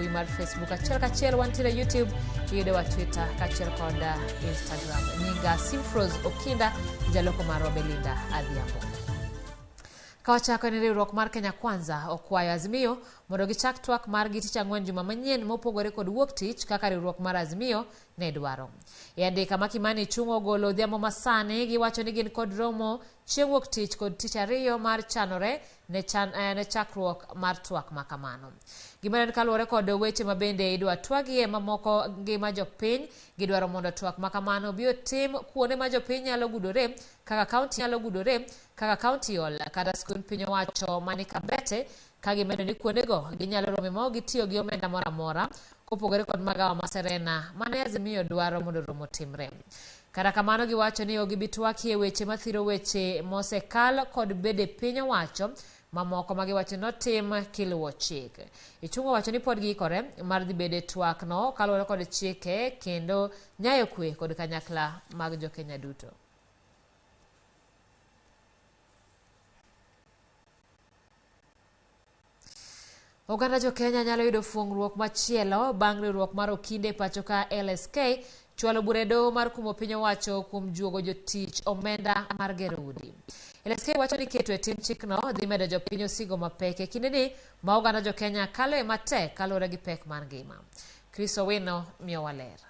mbui mar Facebook achiel kachiel, wantiere YouTube, iyudowa Twitter kaachiel kod Instagram. Nyinga Simfros Okinda, jaloko marwa Belinda Adhiambo. Ka wachako ni riwruok mar Kenya Kwanza okwayo Azimio mondo gichak twak margi tich ang'wen juma manyien mopogore kod wuok tich kaka riwruok mar Azimio ne dwaro. E andika ma Kimani Ichung'wa ogolo odhiambo masani, giwacho ni gin kod romo chieng' wuok tich kod tich ariyo mar chanore ne, chan, ne chakruok mar twak ma kamano. Gima en kaluwore kod weche ma bende idwa twagie mamoko ngima jopiny, gidwaro mondo twak ma kamano obi otim kuonde ma jopiny nyalo gudore kaka kaunti nyalo gudore kaka county hall kata skund piny owacho mani Kabete ka gimedo ni kuondego ginyalo rome maok gitiyo gi omenda moro amora kopogore kod magawa ma Serena mane Azimio dwaro mondo romo otimre. Kata kamano giwacho ni ok gibi twakie weche mathiro weche mosekal kod bede piny owacho mamoko ma giwacho notim kiluwo chik. Ichung'wa wacho ni pod giikore mar dhi bedo e twak no kaluwore kod chike kendo nyayo kwe kod kanyakla mag jokenya duto. Oganda jo Kenya nyalo yudo fuong'ruok machielo bang' riwruok mar okinde pacho ka LSK chwalo bura e doho mar kumo piny owacho kuom juogo jotich omenda mar gero udi. LSK wacho ni keto e tim chikno dhi medo jopiny osigo mapek e kindeni ma oganda jo Kenya kaloe matek kaluwore gi pek mar ngima. Chris Owino miyowa ler.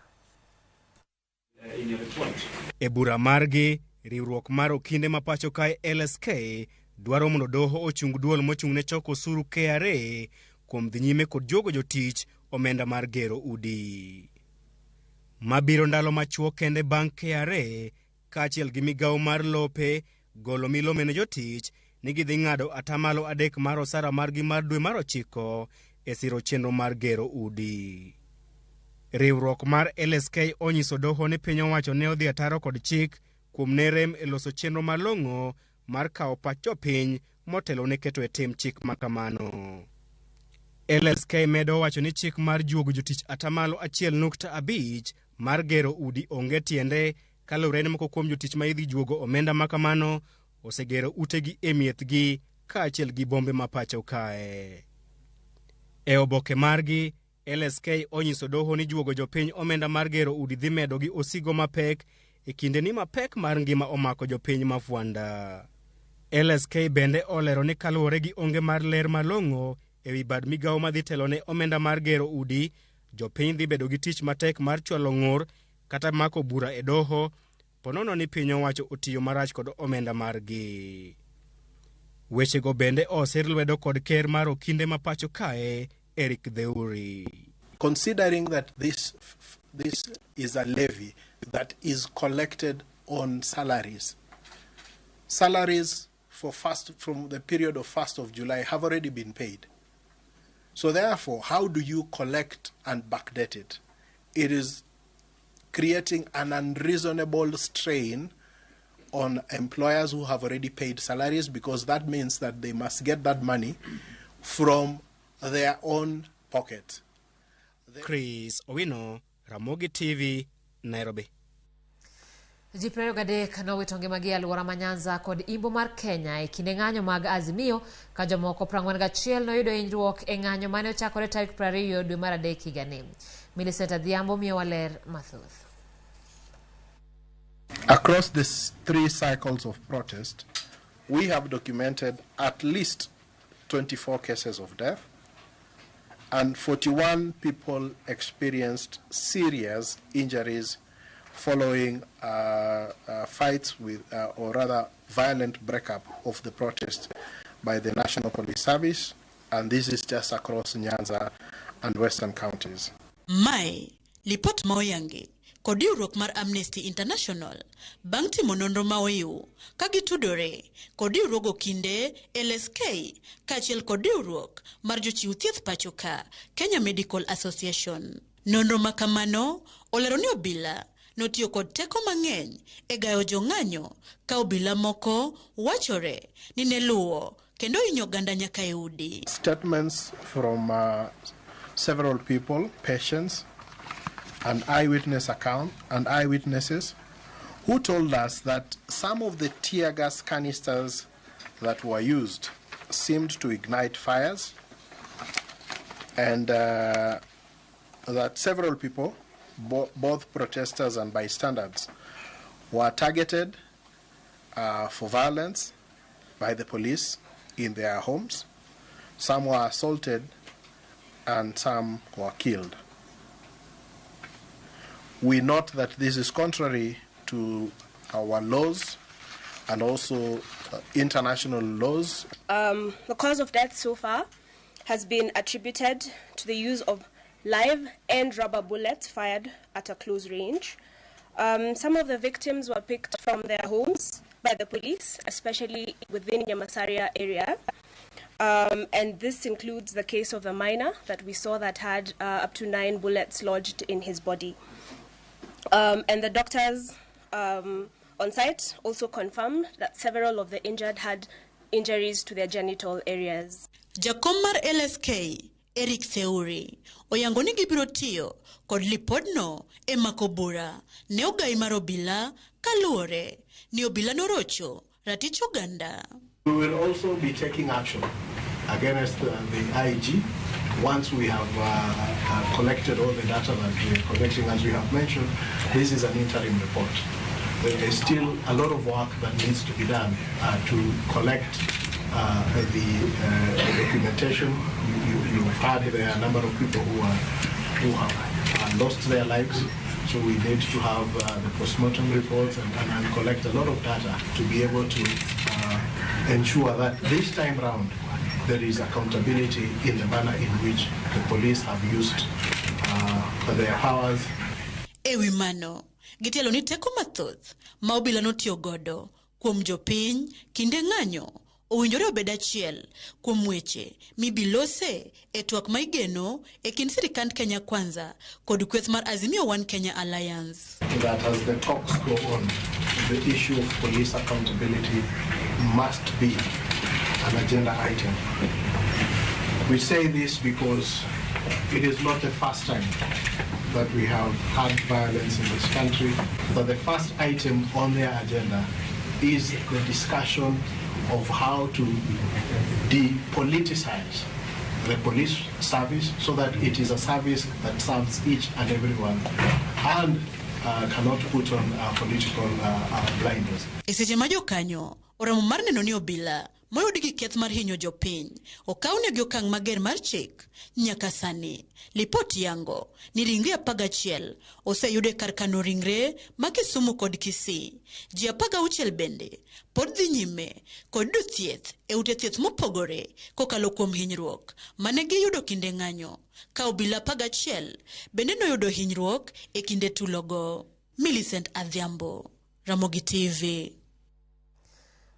E bura margi, riwruok mar okinde ma pacho kae LSK dwaro mondo doho ochung duol mochung' ne choko osuru KRA kuom dhi nyime kod juogo jotich omenda mar gero udi. Mabiro ndalo machuok kende bang' KRA kaachiel gi migawo mar lope golo milome ne jotich ni gidhi ng'ado atamalo 3 mar osara margi mar dwe mar 9 e siro chenro mar gero udi. Riwruok mar LSK onyiso doho ni piny owacho ne odhi ataro kod chik kuom ne rem e loso chenro malong'o mar kawo pach jopiny motelo ne keto e tim chik ma kamano. LSK medo wacho ni chik mar juogo jotich atamalo 1.5 mar gero udi onge tiende kaluwore ni moko kuom jotich ma idhi juogo omenda ma kamano osegero utegi e miethgi kaachiel gi bombe ma pacho kae. E oboke margi, LSK onyiso doho ni juogo jopiny omenda mar gero udi dhi medo gi osigo mapek e kinde ni mapek mar ngima omako jopiny ma fwanda. LSK bende olero ni kaluwore gi onge mar ler malong'o ewi bad migawo madhi telo ne omenda mar gero udi, jopiny dhi bedo gi tich matek mar chwalo ng'ur kata mako bura e doho ponono ni piny owacho otiyo marach kod omenda margi. Wechego bende osir lwedo kod ker mar okinde ma pacho kae Eric Theuri. Considering that this is a levy that is collected on salaries, salaries for first, from the period of 1st of July have already been paid. So therefore, how do you collect and backdate it? It is creating an unreasonable strain on employers who have already paid salaries, because that means that they must get that money from their own pocket. Chris Owino, Ramogi TV, Nairobi. Ji 23 nowito ngimagi e alwora ma Nyanza kod Imbo mar Kenya e kinde ng'anyo mag Azimio, ka jomoko 41 noyudo hinyruok e ng'anyo mane ochakore tarik 20 dwe mar 3 higani. Millicent Adhiambo miyowa ler mathoth. Across these 3 cycles of protest, we have documented at least 24 cases of death and 41 people experienced serious injuries following fights with, or rather violent breakup of the protest by the National Police Service, and this is just across Nyanza and Western counties. Mae lipot ma oyangi kod riwruok mar Amnesty International bang' timo nonro ma oiw ka gitudore kod riwruog okinde LSK kaachiel kod riwruok mar jochiw thieth pacho ka Kenya Medical Association. Nonro ma kamano olero ni obila notiyo kod teko mang'eny e gayo jong'anyo ka obila moko wachore ni ne luwo kendo hinyo oganda nyaka e udi. Statements from several people, patients, and eyewitness account and eyewitnesses who told us that some of the tear gas canisters that were used seemed to ignite fires. And that several people, both protesters and bystanders, were targeted for violence by the police in their homes. Some were assaulted and some were killed. We note that this is contrary to our laws and also international laws. The cause of death so far has been attributed to the use of live and rubber bullets fired at a close range. Some of the victims were picked from their homes by the police, especially within Nyamasaria area. And this includes the case of the minor that we saw that had up to 9 bullets lodged in his body. And the doctors on site also confirmed that several of the injured had injuries to their genital areas. Jakom mar LSK Eric Theuri oyango ni gibiro tiyo kod lipodno e mako bura ne ogai mar obila kaluwore ni obila norocho ratich oganda. We will also be taking action against the IG once we have collected all the data that we are collecting. As we have mentioned, this is an interim report. There is still a lot of work that needs to be done to collect the documentation. You've heard there are a number of people who have lost their lives, so we need to have the postmortem reports and collect a lot of data to be able to ensure that this time round there is accountability in the manner in which the police have used their powers. Ewi mano, gitielo ni teko mathoth ma obila notiyo godo kuom jopiny kinde ng'anyo owinjore obed achiel kuom weche mibilose e twak ma igeno e kind sirikand Kenya Kwanza kod kweth mar Azimio One Kenya Alliance. That as the talks go on, the issue of police accountability must be an agenda item. We say this because it is not the first time that we have had violence in this country, but the first item on their agenda is the discussion of how to depoliticize the police service so that it is a service that serves each and everyone and cannot put on political blinders. E seche ma jokanyo oramo mar neno ni obila moyudi gi keth mar hinyo jopiny okawnegi okang' mager mar chik. Nyaka sani lipot yango ni ringre 11 oseyud e kar kano ringre ma Kisumu kod Kisii. Ji 16 bende pod dhi nyime kod yudo thieth e ute thieth mopogore kokalo kuom hinyruok mane giyudo kinde ng'anyo, ka obila 11 bende noyudo hinyruok e kinde tulogo. Millicent Adhiambo, Ramogi TV.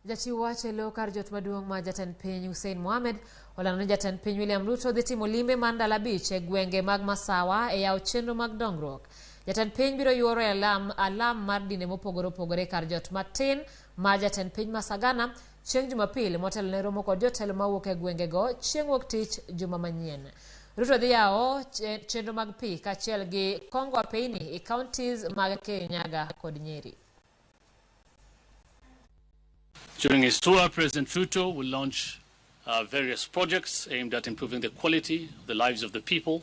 Jachiw wach e lo kar jot maduong' ma jatend piny Hussein Mohamed olando ni jatend piny William Ruto dhi timo limbe mar ndalo 5 e gwenge mag Masawa e yawo chenro mag dongruok. Jatend piny biro yuoro e alam mar dinde mopogore opogore kar jot matin ma jatend piny Masagana chieng' Jumapil motelo ne romo kod jotelo mawuok e gwengego chieng' wuok tich juma manyien. Ruto dhi yawo chenro mag pi kaachiel gi Kongo Apeini e counties mag Kirinyaga kod Nyeri. During his tour, President Ruto will launch various projects aimed at improving the quality of the lives of the people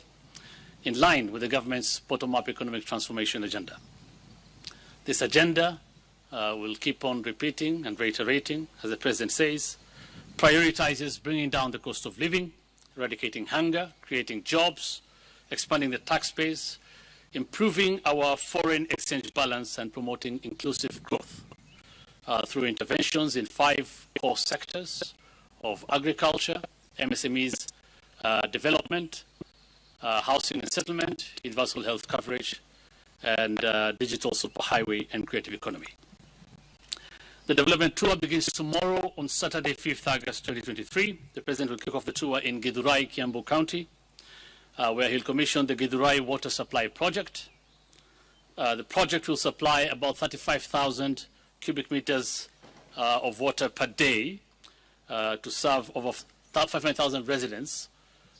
in line with the government's bottom-up economic transformation agenda. This agenda will keep on repeating and reiterating, as the President says, prioritizes bringing down the cost of living, eradicating hunger, creating jobs, expanding the tax base, improving our foreign exchange balance, and promoting inclusive growth through interventions in 5 core sectors of agriculture, MSMEs development, housing and settlement, universal health coverage, and digital superhighway and creative economy. The development tour begins tomorrow on Saturday, 5th August 2023. The President will kick off the tour in Githurai, Kiambu County, where he'll commission the Githurai Water Supply Project. The project will supply about 35,000 cubic meters of water per day to serve over 500,000 residents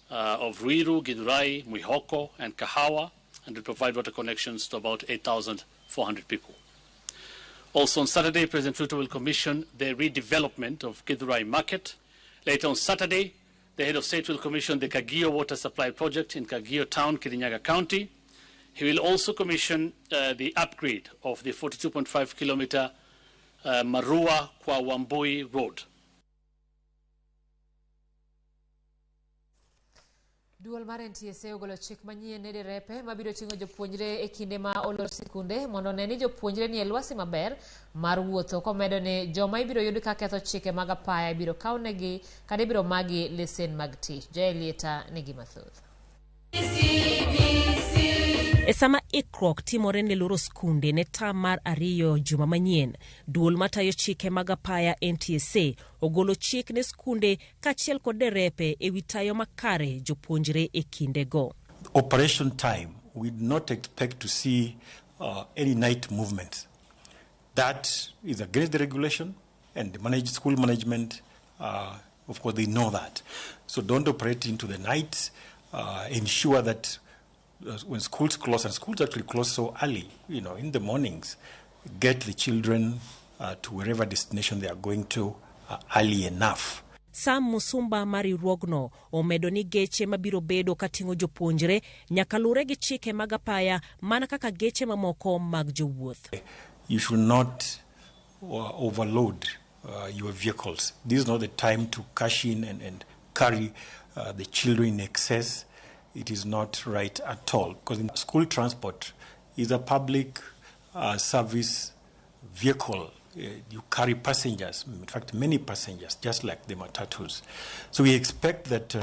of Ruiru, Githurai, Mwihoko, and Kahawa, and will provide water connections to about 8,400 people. Also on Saturday, President Ruto will commission the redevelopment of Githurai Market. Later on Saturday, The head of state will commission the Kagio Water Supply Project in Kagio Town, Kirinyaga County. He will also commission the upgrade of the 42.5 kilometer Marua Kwa Wambui Road. Duol mar NTSA ogolo chik manyien ne derepe mabiro ting'o jopuonjre e kinde ma olor sikunde mondo one ni jopuonjre ni e lwasi maber mar wuotho, komedo ni joma ibiro yud ka ketho chike mag apaya ibiro kawnegi kata ibiro magi lesen mag tich. Jaelieta nigi mathoth. E sama ikruok timore ne loro skunde ne tam mar 2 juma manyien, duol matayo chike mag apaya NTSA ogolo chik ne skunde kaachiel kod derepe e wi tayo makare jopuonjre e kindego. Operation time, we do not expect to see any night movements. That is against the regulation, and the school management, of course, they know that. So don't operate into the night. Ensure that when schools close, and schools actually close so early, you know, in the mornings, get the children to wherever destination they are going to early enough. Sam Musumba mar riwruogno omedo ni geche mabiro bedo kating'o jopuonjre nyaka lure gi chike mag apaya mana kaka geche mamoko mag jowuoth. You should not overload your vehicles. This is not the time to cash in and carry the children in excess. It is not right at all, because school transport is a public service vehicle. You carry passengers, in fact, many passengers, just like the matatus. So we expect that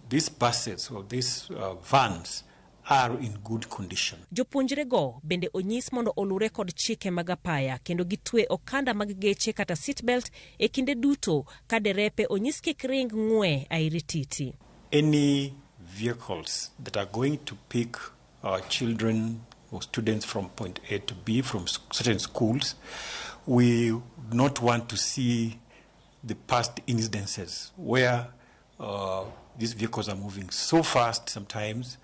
these buses or these vans are in good condition. Jopuonjrego bende onyis mondo olure kod chike mag apaya kendo gitwe okanda mag geche kata seatbelt e kinde duto ka derepe onyis kik ring ng'we airititi. Any vehicles that are going to pick children or students from point A to B from certain schools, we do not want to see the past incidences where these vehicles are moving so fast sometimes.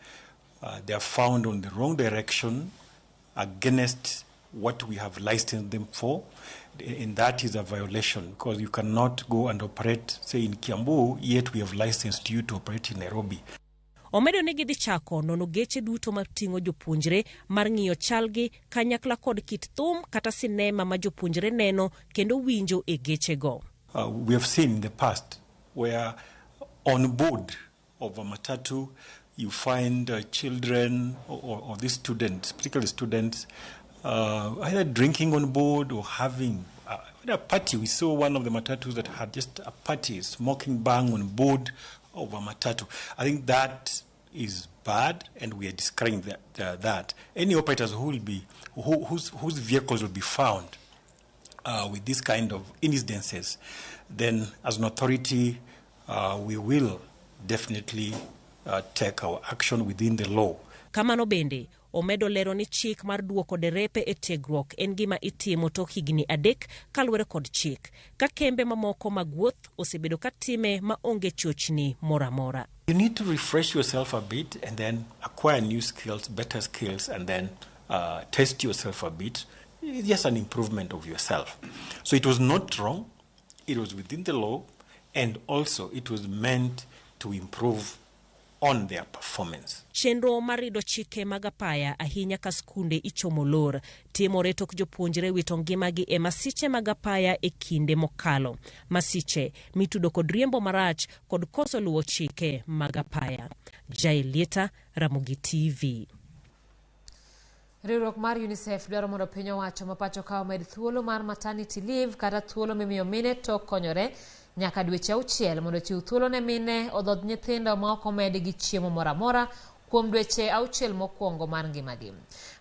They are found on the wrong direction against what we have licensed them for, and that is a violation, because you cannot go and operate, say, in Kiambu, yet we have licensed you to operate in Nairobi. Omedo ni gidhi chako nono geche duto mating'o jopuonjre mar ng'iyo chalgi kanyakla kod kit thum kata sinema ma jopuonjre neno kendo winjo e gechego. We have seen in the past where on board of a matatu you find children or these students, particularly students, either drinking on board or having a party. We saw one of the matatus that had just a party, smoking bang on board of a matatu. I think that is bad, and we are discouraging that. Any operators who will be, whose vehicles will be found with this kind of incidences, then as an authority, we will definitely take our action within the law. Kamano bende, omedo lero ni chik mar duoko derepe e tiegruok en gima itimo tok higni 3 kaluwore kod chik, ka kembe mamoko mag wuoth osebedo ka time ma onge chochni moro amora. You need to refresh yourself a bit and then acquire new skills, better skills, and then test yourself a bit. It's just an improvement of yourself. So it was not wrong, it was within the law, and also it was meant to improve on their performance. Chenro mar rido chike mag apaya ahinya ka skunde ichomo lor timore tok jopuonjre wito ngimagi e masiche mag apaya e kinde mokalo. Masiche mitudo kod riembo marach kod koso luwo chike mag apaya. Jaelieta, Ramogi TV. Riwruok mar UNICEF dwaro mondo piny owacho ma pacho ka omed thuolo mar maternity leave kata thuolo mimiyo mine tok konyore nyaka dweche 6 mondo ochiw thuolo ne mine odhodh nyithindo ma ok omed gi chiemo moro amora kuom dweche 6 mokwongo mar ngimagi.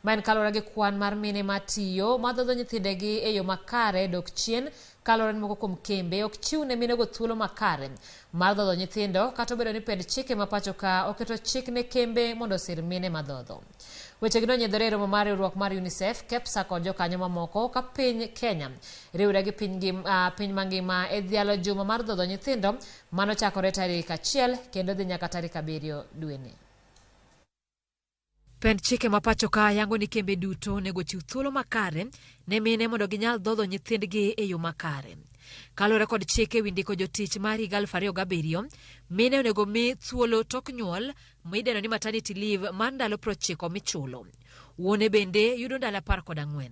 Ma en kaluwore gi kwan mar mine matiyo madhodho nyithindegi e yo makare dok chien kaluwore ni moko kuom kembe ok chiw ne minego thuolo makare mar dhodho nyithindo kata obedo ni pend chike ma pacho ka oketo chik ne kembe mondo osir mine madhodho. Wechegi nonyiedhore e romo mar riwruok mar UNICEF, KEPSA kod jokanyo mamoko ka piny Kenya riwre gi piny mangima e dhialo juma mar dhodho nyithindo manochakore tarik 1 kendo dhi nyaka tarik 7 dweni. Pend chike ma pacho ka yango ni kembe duto onego ochiw thuolo makare ne mine mondo ginyal dhodho nyithindgi e yo makare. Kaluwore kod chike wi ndiko jotich mar higa 2007, mine onego mi thuolo tok nyuol midendo ni maternity leave mar ndalo 90 michulo. Wuone bende yudo ndalo 14.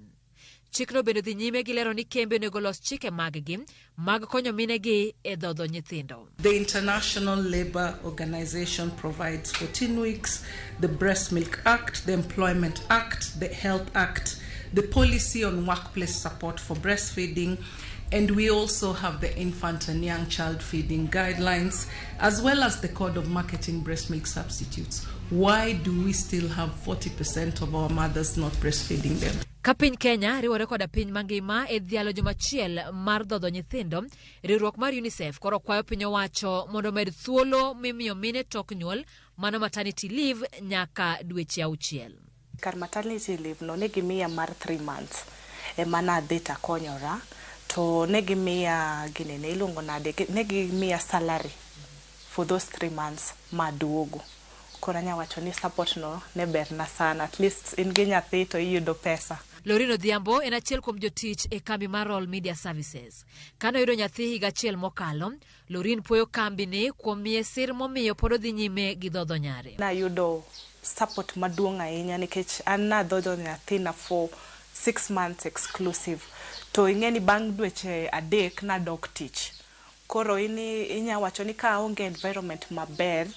Chikno bende dhi nyime gi lero ni kembe onego los chike maggi mag konyo minegi e dhodho nyithindo. The International Labour Organization provides 14 weeks, the Breast Milk Act, the Employment Act, the Health Act, the policy on workplace support for breastfeeding, and we also have the infant and young child feeding guidelines, as well as the code of marketing breast milk substitutes. Why do we still have 40% of our mothers not breastfeeding them? Ka piny Kenya riwore koda piny mangima e dhialo juma achiel mar dhodho nyithindo, riwruok mar UNICEF koro kwayo piny owacho mondo omed thuolo mimiyo mine tok nyuol mano maternity leave nyaka dweche 6. Kar maternity leave no ne gimiya mar 3 months ema nadhi takonyora to ne gimiya ginene iluongo nade ne gimiya salary for those 3 months maduogo. Koro anya wacho ni support no ne berna sana, at least in gi nyathi to iyudo pesa. Lorino Odhiambo en achiel kuom jotich e kambi mar Royal Media Services. Kane oyudo nyathi higa achiel mokalo, Lorin puoyo kambi ni kuom miye sir momiyo pod odhi nyime gi dhodho nyare. Nayudo support maduong' ahinya nikech an nadhodho nyathina for 6 months exclusive. To ing'e ni bang' dweche 3 nadok tich. Koro inya wacho ni ka aonge environment maber,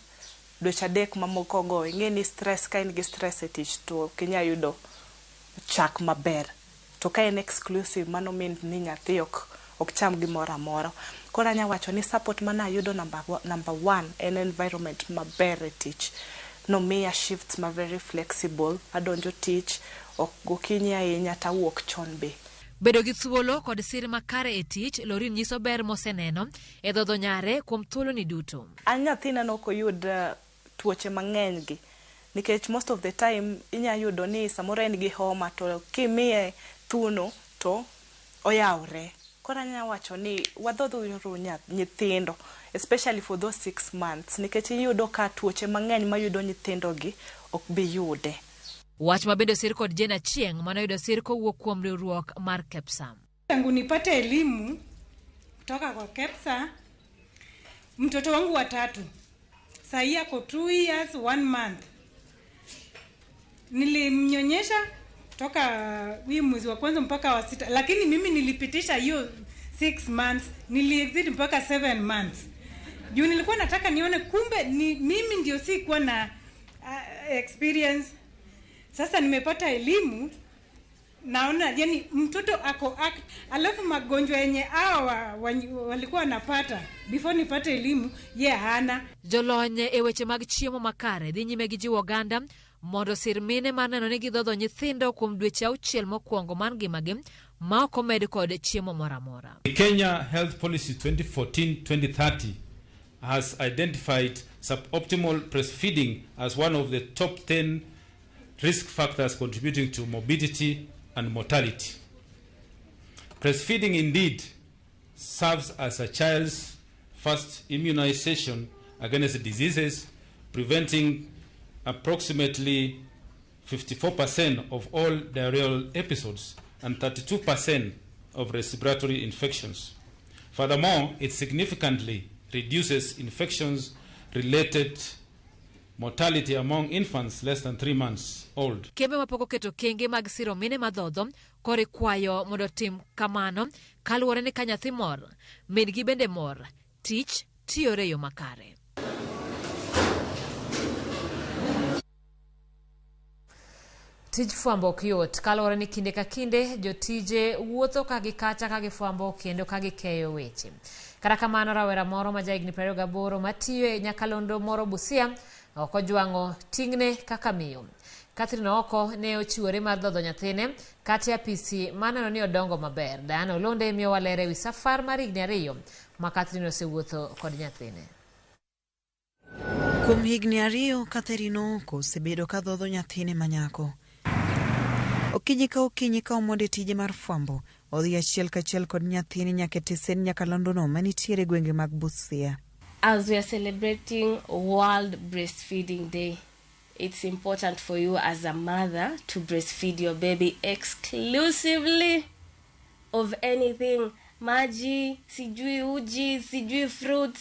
dweche 3 mamoko go ing'e ni stress, ka in gi stress e tich to ok inyal yudo chak maber. To ka en exclusive mano mean ni nyathi ok cham gimoro amora. Koro anya wacho ni support manayudo number 1 en environment maber e tich. Nomiya shifts ma very flexible, adonjo tich, ok gokinyi ahinya tawuok chon be. Bedo gi thuolo kod sir makare e tich, Lorin nyiso ber moseneno e dhodho nyare kuom thuolo ni duto. An nyathina nok oyud tuoche mang'eny gi nikech most of the time inya yudo ni samoro en gi homa to kimiye thuno to oyawre. Koro anya wacho ni wadhodhuru nyithindo especially for those 6 months nikech iyudo ka tuoche mang'eny mayudo nyithindo gi ok bi yude. Wach ma bende osir kod Jane Achieng' manoyudo sir kowuok kuom riwruok mar KEPSA. Tangu nipate elimu kutoka kwa KEPSA, mtoto wangu wa 3 sahi ako 2 years 1 month. Nilimnyonyesha toka hii mwezi wa kwanza mpaka wa 6, lakini mimi nilipitisha hiyo 6 months, niliexceed mpaka 7 months. Juu nilikuwa nataka nione kumbe ni mimi ndio sikuwa na experience. Sasa nimepata elimu, naona yani mtoto ako alafu magonjwa yenye hawa walikuwa wanapata before nipate elimu ye hana. Jolony e weche mag chiemo makare dhi nyime gi jiwo oganda mondo sir mine mar neno ni gidhodho nyithindo kuom dweche 6 mokwongo mar ngimagi ma ok omed kod chiemo moro amora. The Kenya Health Policy 2014-2030 has identified suboptimal breastfeeding as one of the top 10 risk factors contributing to morbidity and mortality. Breastfeeding indeed serves as a child's first immunization against diseases, preventing approximately 54% of all diarrheal episodes and 32% of respiratory infections. Furthermore, it significantly reduces infections related mortality among infants less than 3 months old. Kembe mapok oketo kenge mag siro mine madhodho koro ikwayo mondo otim kamano kaluwore ni ka nyathi mor, min gi bende mor, tich tiyore e yo makare. Tij fwambo ok yot kaluwore ni kinde ka kinde jotije wuotho ka gikacha ka gifwambo kendo ka gikeyo weche. Kata kamano rawera moro ma jahigni 28 matiyo e nyakalondo moro Busia ok ojwang'o ting'ne kaka miyo. Catherine Ooko ne ochiwore mar dhodho nyathine kata e apisi maneno ni odongo maber. Diana Olonde miyo waler ewi safar mar higni 2 ma Catherine osewuotho kod nyathine. Kuom higni 2, Catherine Ooko osebedo ka dhodho nyathine manyako. Okinyi ka okinyi ka omondo e tije mar fwambo, odhi achiel kachiel kod nyathine nyaka e tesen nyakalondono manitiere gwenge mag Busia. As we are celebrating World Breastfeeding Day, It's important for you as a mother to breastfeed your baby exclusively of anything. Maji, sijui uji, sijui fruits.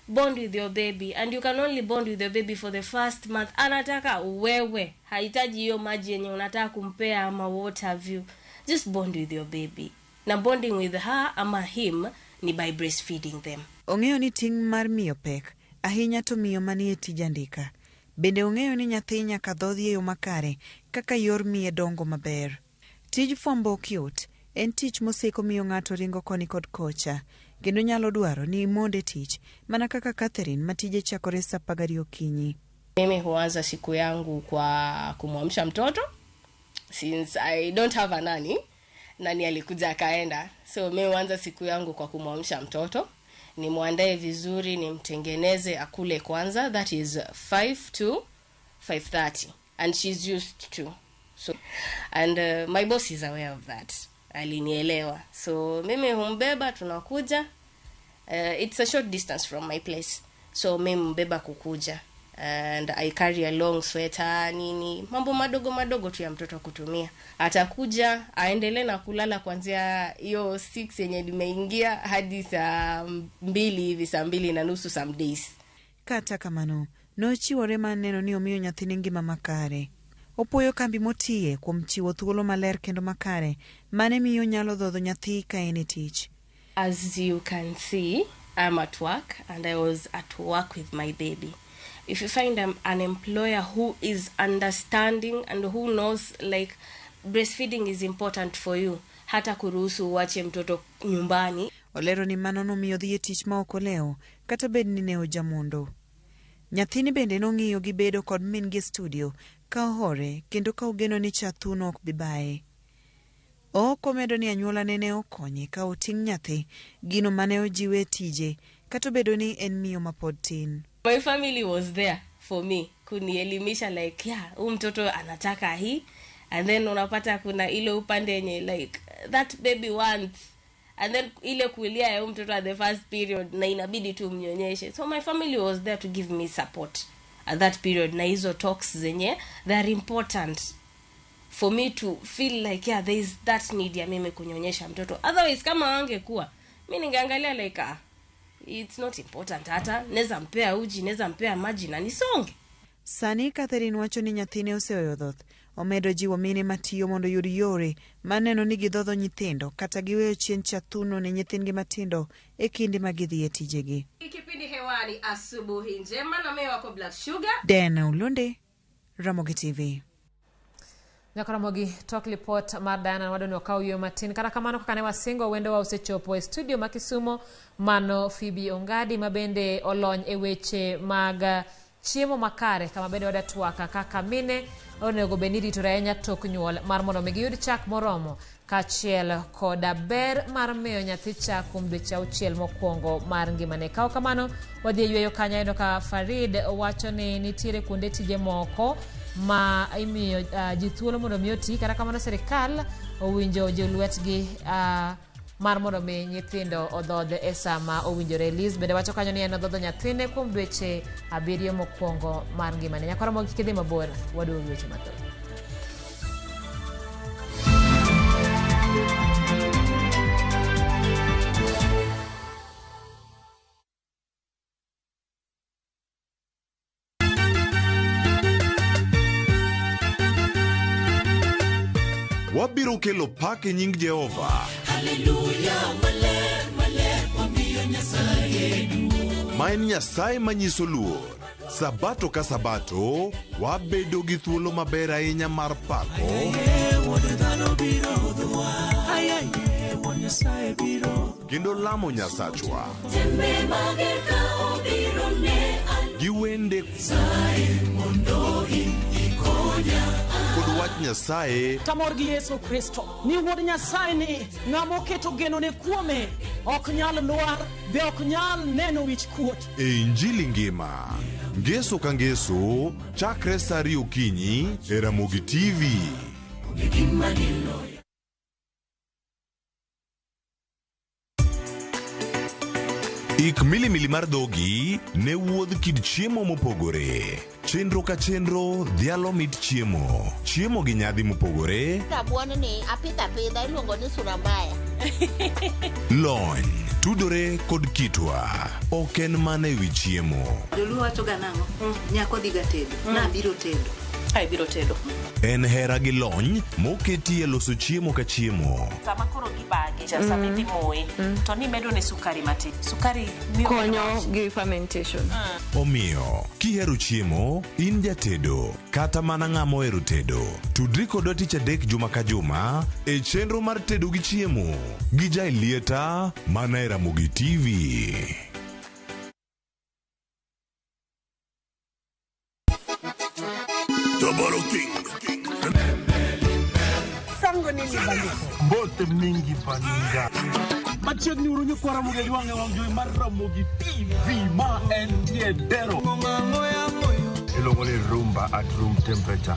Bond with your baby, and you can only bond with your baby for the first month. Anataka wewe, hahitaji hiyo maji yenye unataka kumpea ama what have you. Just bond with your baby. Na bonding with her ama him ni by breastfeeding them. Ong'eyo ni ting' mar miyo pek, ahinya to miyo manie tij andika. Bende ong'eyo ni nyathi nyaka dhodhi e yo makare kaka yor miye dongo maber. Tij fwambo ok yot, en tich moseko miyo ng'ato ringo koni kod kocha, kendo nyalo dwaro ni imond e tich, mana kaka Catherine ma tije chakore saa 12 okinyi. Mimi huanza siku yangu kwa kumwamsha mtoto, since I don't have a nanny. Nani alikuja akaenda. So mimi huanza siku yangu kwa kumwamsha mtoto, nimwandae vizuri, nimtengeneze akule kwanza, that is 5 to 5:30, and she's used to. So, and my boss is aware of that. Alinielewa. So mimi humbeba, tunakuja. It's a short distance from my place. So mimi humbeba kukuja. And I carry a long sweater, nini, mambo madogo madogo tu ya mtoto kutumia. Atakuja, aendelee na kulala kuanzia hiyo 6 yenye nimeingia hadi saa 2 hivi, saa 2:30 some days. Kata kamano, nochiwore mar neno ni omiyo nyathine ngima makare. Opuoyo kambi motiye kuom chiwo thuolo maler kendo makare mane miyo nyalo dhodho nyathi ka en e tich. As you can see, I'm at work, and I was at work with my baby. If you find an employer who is understanding and who knows like breastfeeding is important for you, hata kuruhusu uache mtoto nyumbani. Olero ni mano nomiyo dhi e tich ma ok olewo kata bed ni ne ojamondo. Nyathini bende nong'iyo gi bedo kod min gi e studio ka ohore kendo ka ogeno ni cha thuno ok bi baye. Ok omedo ni anyuolane ne okonye ka oting' nyathi, gino mane ojiwe e tije kata obedo ni en miyo mapod tin. My family was there for me kunielimisha like, yeah, huyu mtoto anataka hii, and then unapata kuna ile upande yenye like that baby wants, and then ile kulia ya huyu mtoto at the first period na inabidi tu mnyonyeshe. So my family was there to give me support at that period, na hizo talks zenye they are important for me to feel like, yeah, there is that need ya mimi kunyonyesha mtoto. Otherwise kama wangekuwa, mimi ningeangalia like, it's not important, hata neza mpea uji, neza mpea maji na nisonge. Sani Catherine wacho ni nyathine oseweyo dhoth. Omedo jiwo mine matiyo mondo oyud yore maneno ni gidhodho nyithindo kata giweyo chien cha thuno ne nyithindgi matindo e kinde ma gidhi e tijegi. Kipindi hewani asubuhi njema na mimi wako Black Sugar. Diana Ulonde, Ramogi TV. Nyakaramogi tok lipot mar Diana wadoni okaw yo matin. Kata kamano kaka ne wasingo wendo wa osechopo e studio ma Kisumo, mano Phoebe Ongadi ma bende olony e weche mag chiemo makare, kama bende wadatwaka kaka mine onego bed ni ritore ahinya tok nyuol mar mondo mi giyud chak moromo kaachiel koda ber mar miyo nyathi chak kuom dweche 6 mokwongo mar ngimane. Kaw kamano wadhi e yweyo kanyo ayudo ka Farid wacho ni nitiere kuonde tije moko ma imiyo ji thuolo mondo mi oti, kata kamano sirikal owinjo jolwetgi mar mondo mi nyithindo odhodh e sama owinjore. Liz bende wacho kanyo ni en odhodho nyathine kuom dweche 7 mokwongo mar ngimane. Nyakwara mogi kik idhi mabor, waduogo gi weche mathoth. Wabiro kelo pak e nying Jehova. Haleluya, maler, maler, wamiyo Nyasaye duong'. Ma en Nyasaye manyiso luor. Sabato ka sabato, wabedo gi thuolo maber ahinya mar pako kendo lamo Nyasachwa gi wende kod wach Nyasaye. Tamor gi Yesu Kristo ni wuod Nyasaye ni ng'ama oketo genone kuome ok nyal lwar, be ok nyal neno wich kuot. E Injili ngima, ngeso ka ngeso, chakre saa 2 okinyi e Ramogi TV. Ik milimili mar dhogi ne wuodh kit chiemo mopogore. Chenro ka chenro dhialo mit chiemo. Chiemo gi nyadhi mopogore, Rabuon ni apidho apidha iluongo ni sura mbaya. lony, tudore kod kitwa. Ok en mana ewi chiemo. Joluo wacho ga nang'o? Nyako dhiga tedo. Nabiro tedo. Ai biro tedo. En hera gi lony moketi e loso chiemo ka chiemo. Sama koro gibage cha sama idhi moye to nimedo ne sukari matin. Sukari miyo konyo gi fermentation. Omiyo, kihero chiemo, in jatedo, kata mana ng'ama ohero tedo, tudri kodwa tich adek juma ka juma e chenro mar tedo gi chiemo gi Jaelieta mana e Ramogi TV. Tabaro King. Sango nini bandiko? Mbote mingi baninga. Machiegni uru nyikwa Ramogi Ajwang' e wang' jowi mar Ramogi TV ma entie dero. Iluongo ni rumba at room temperature.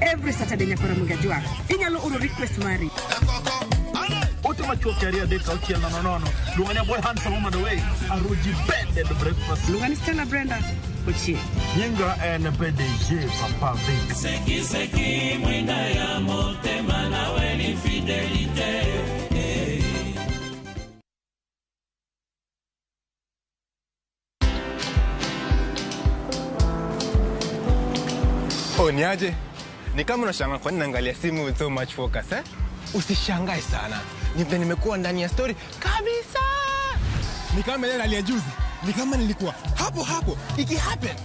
Every Saturday nyakwa Ramogi Ajwang'. Inyalo oro request mari. Ote machuok 2 3 6 0 0. Luonga ni boy handsome woman away. Aruji bed and breakfast. Luonga ni Stella Brenda Ochie. Nyinga en PDG Papa Vic. Seki seki mwinda ya motema nawe ni fidelite. Oh, niaje? Ni kama unashangaa kwa nini naangalia simu with so much focus, eh? Usishangae sana. Ni vile nimekuwa ndani ya story kabisa. Ni kama ile hali ya juzi. Ni kama nilikuwa hapo hapo iki happen.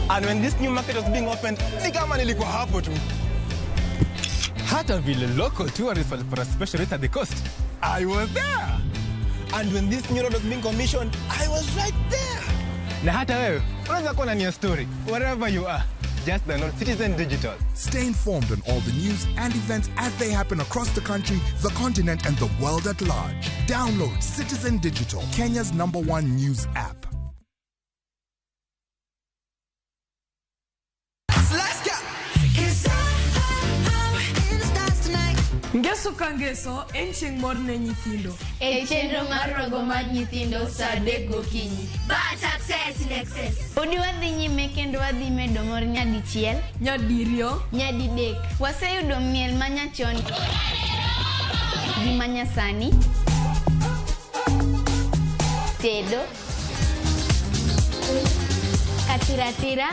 And when this new market was being opened, ni kama nilikuwa hapo tu. Hata vile local tourists walipata special rate at the coast, I was there. And when this new road was being commissioned, I was right there. Na hata wewe unaweza kuwa ndani ya story wherever you are. Just download Citizen Digital. Stay informed on all the news and events as they happen across the country, the continent, and the world at large. Download Citizen Digital, Kenya's #1 news app. Ngeso ka ngeso en chieng' mor ne nyithindo. E chenro mar rogo mar nyithindo saa 3 gokinyi. But success in excess. Podi wadhi nyime kendo wadhi medo mor nyadichiel, nyadiriyo, nyadidek. Waseyudo miel manyachon gi manyasani, tedo, katiratira,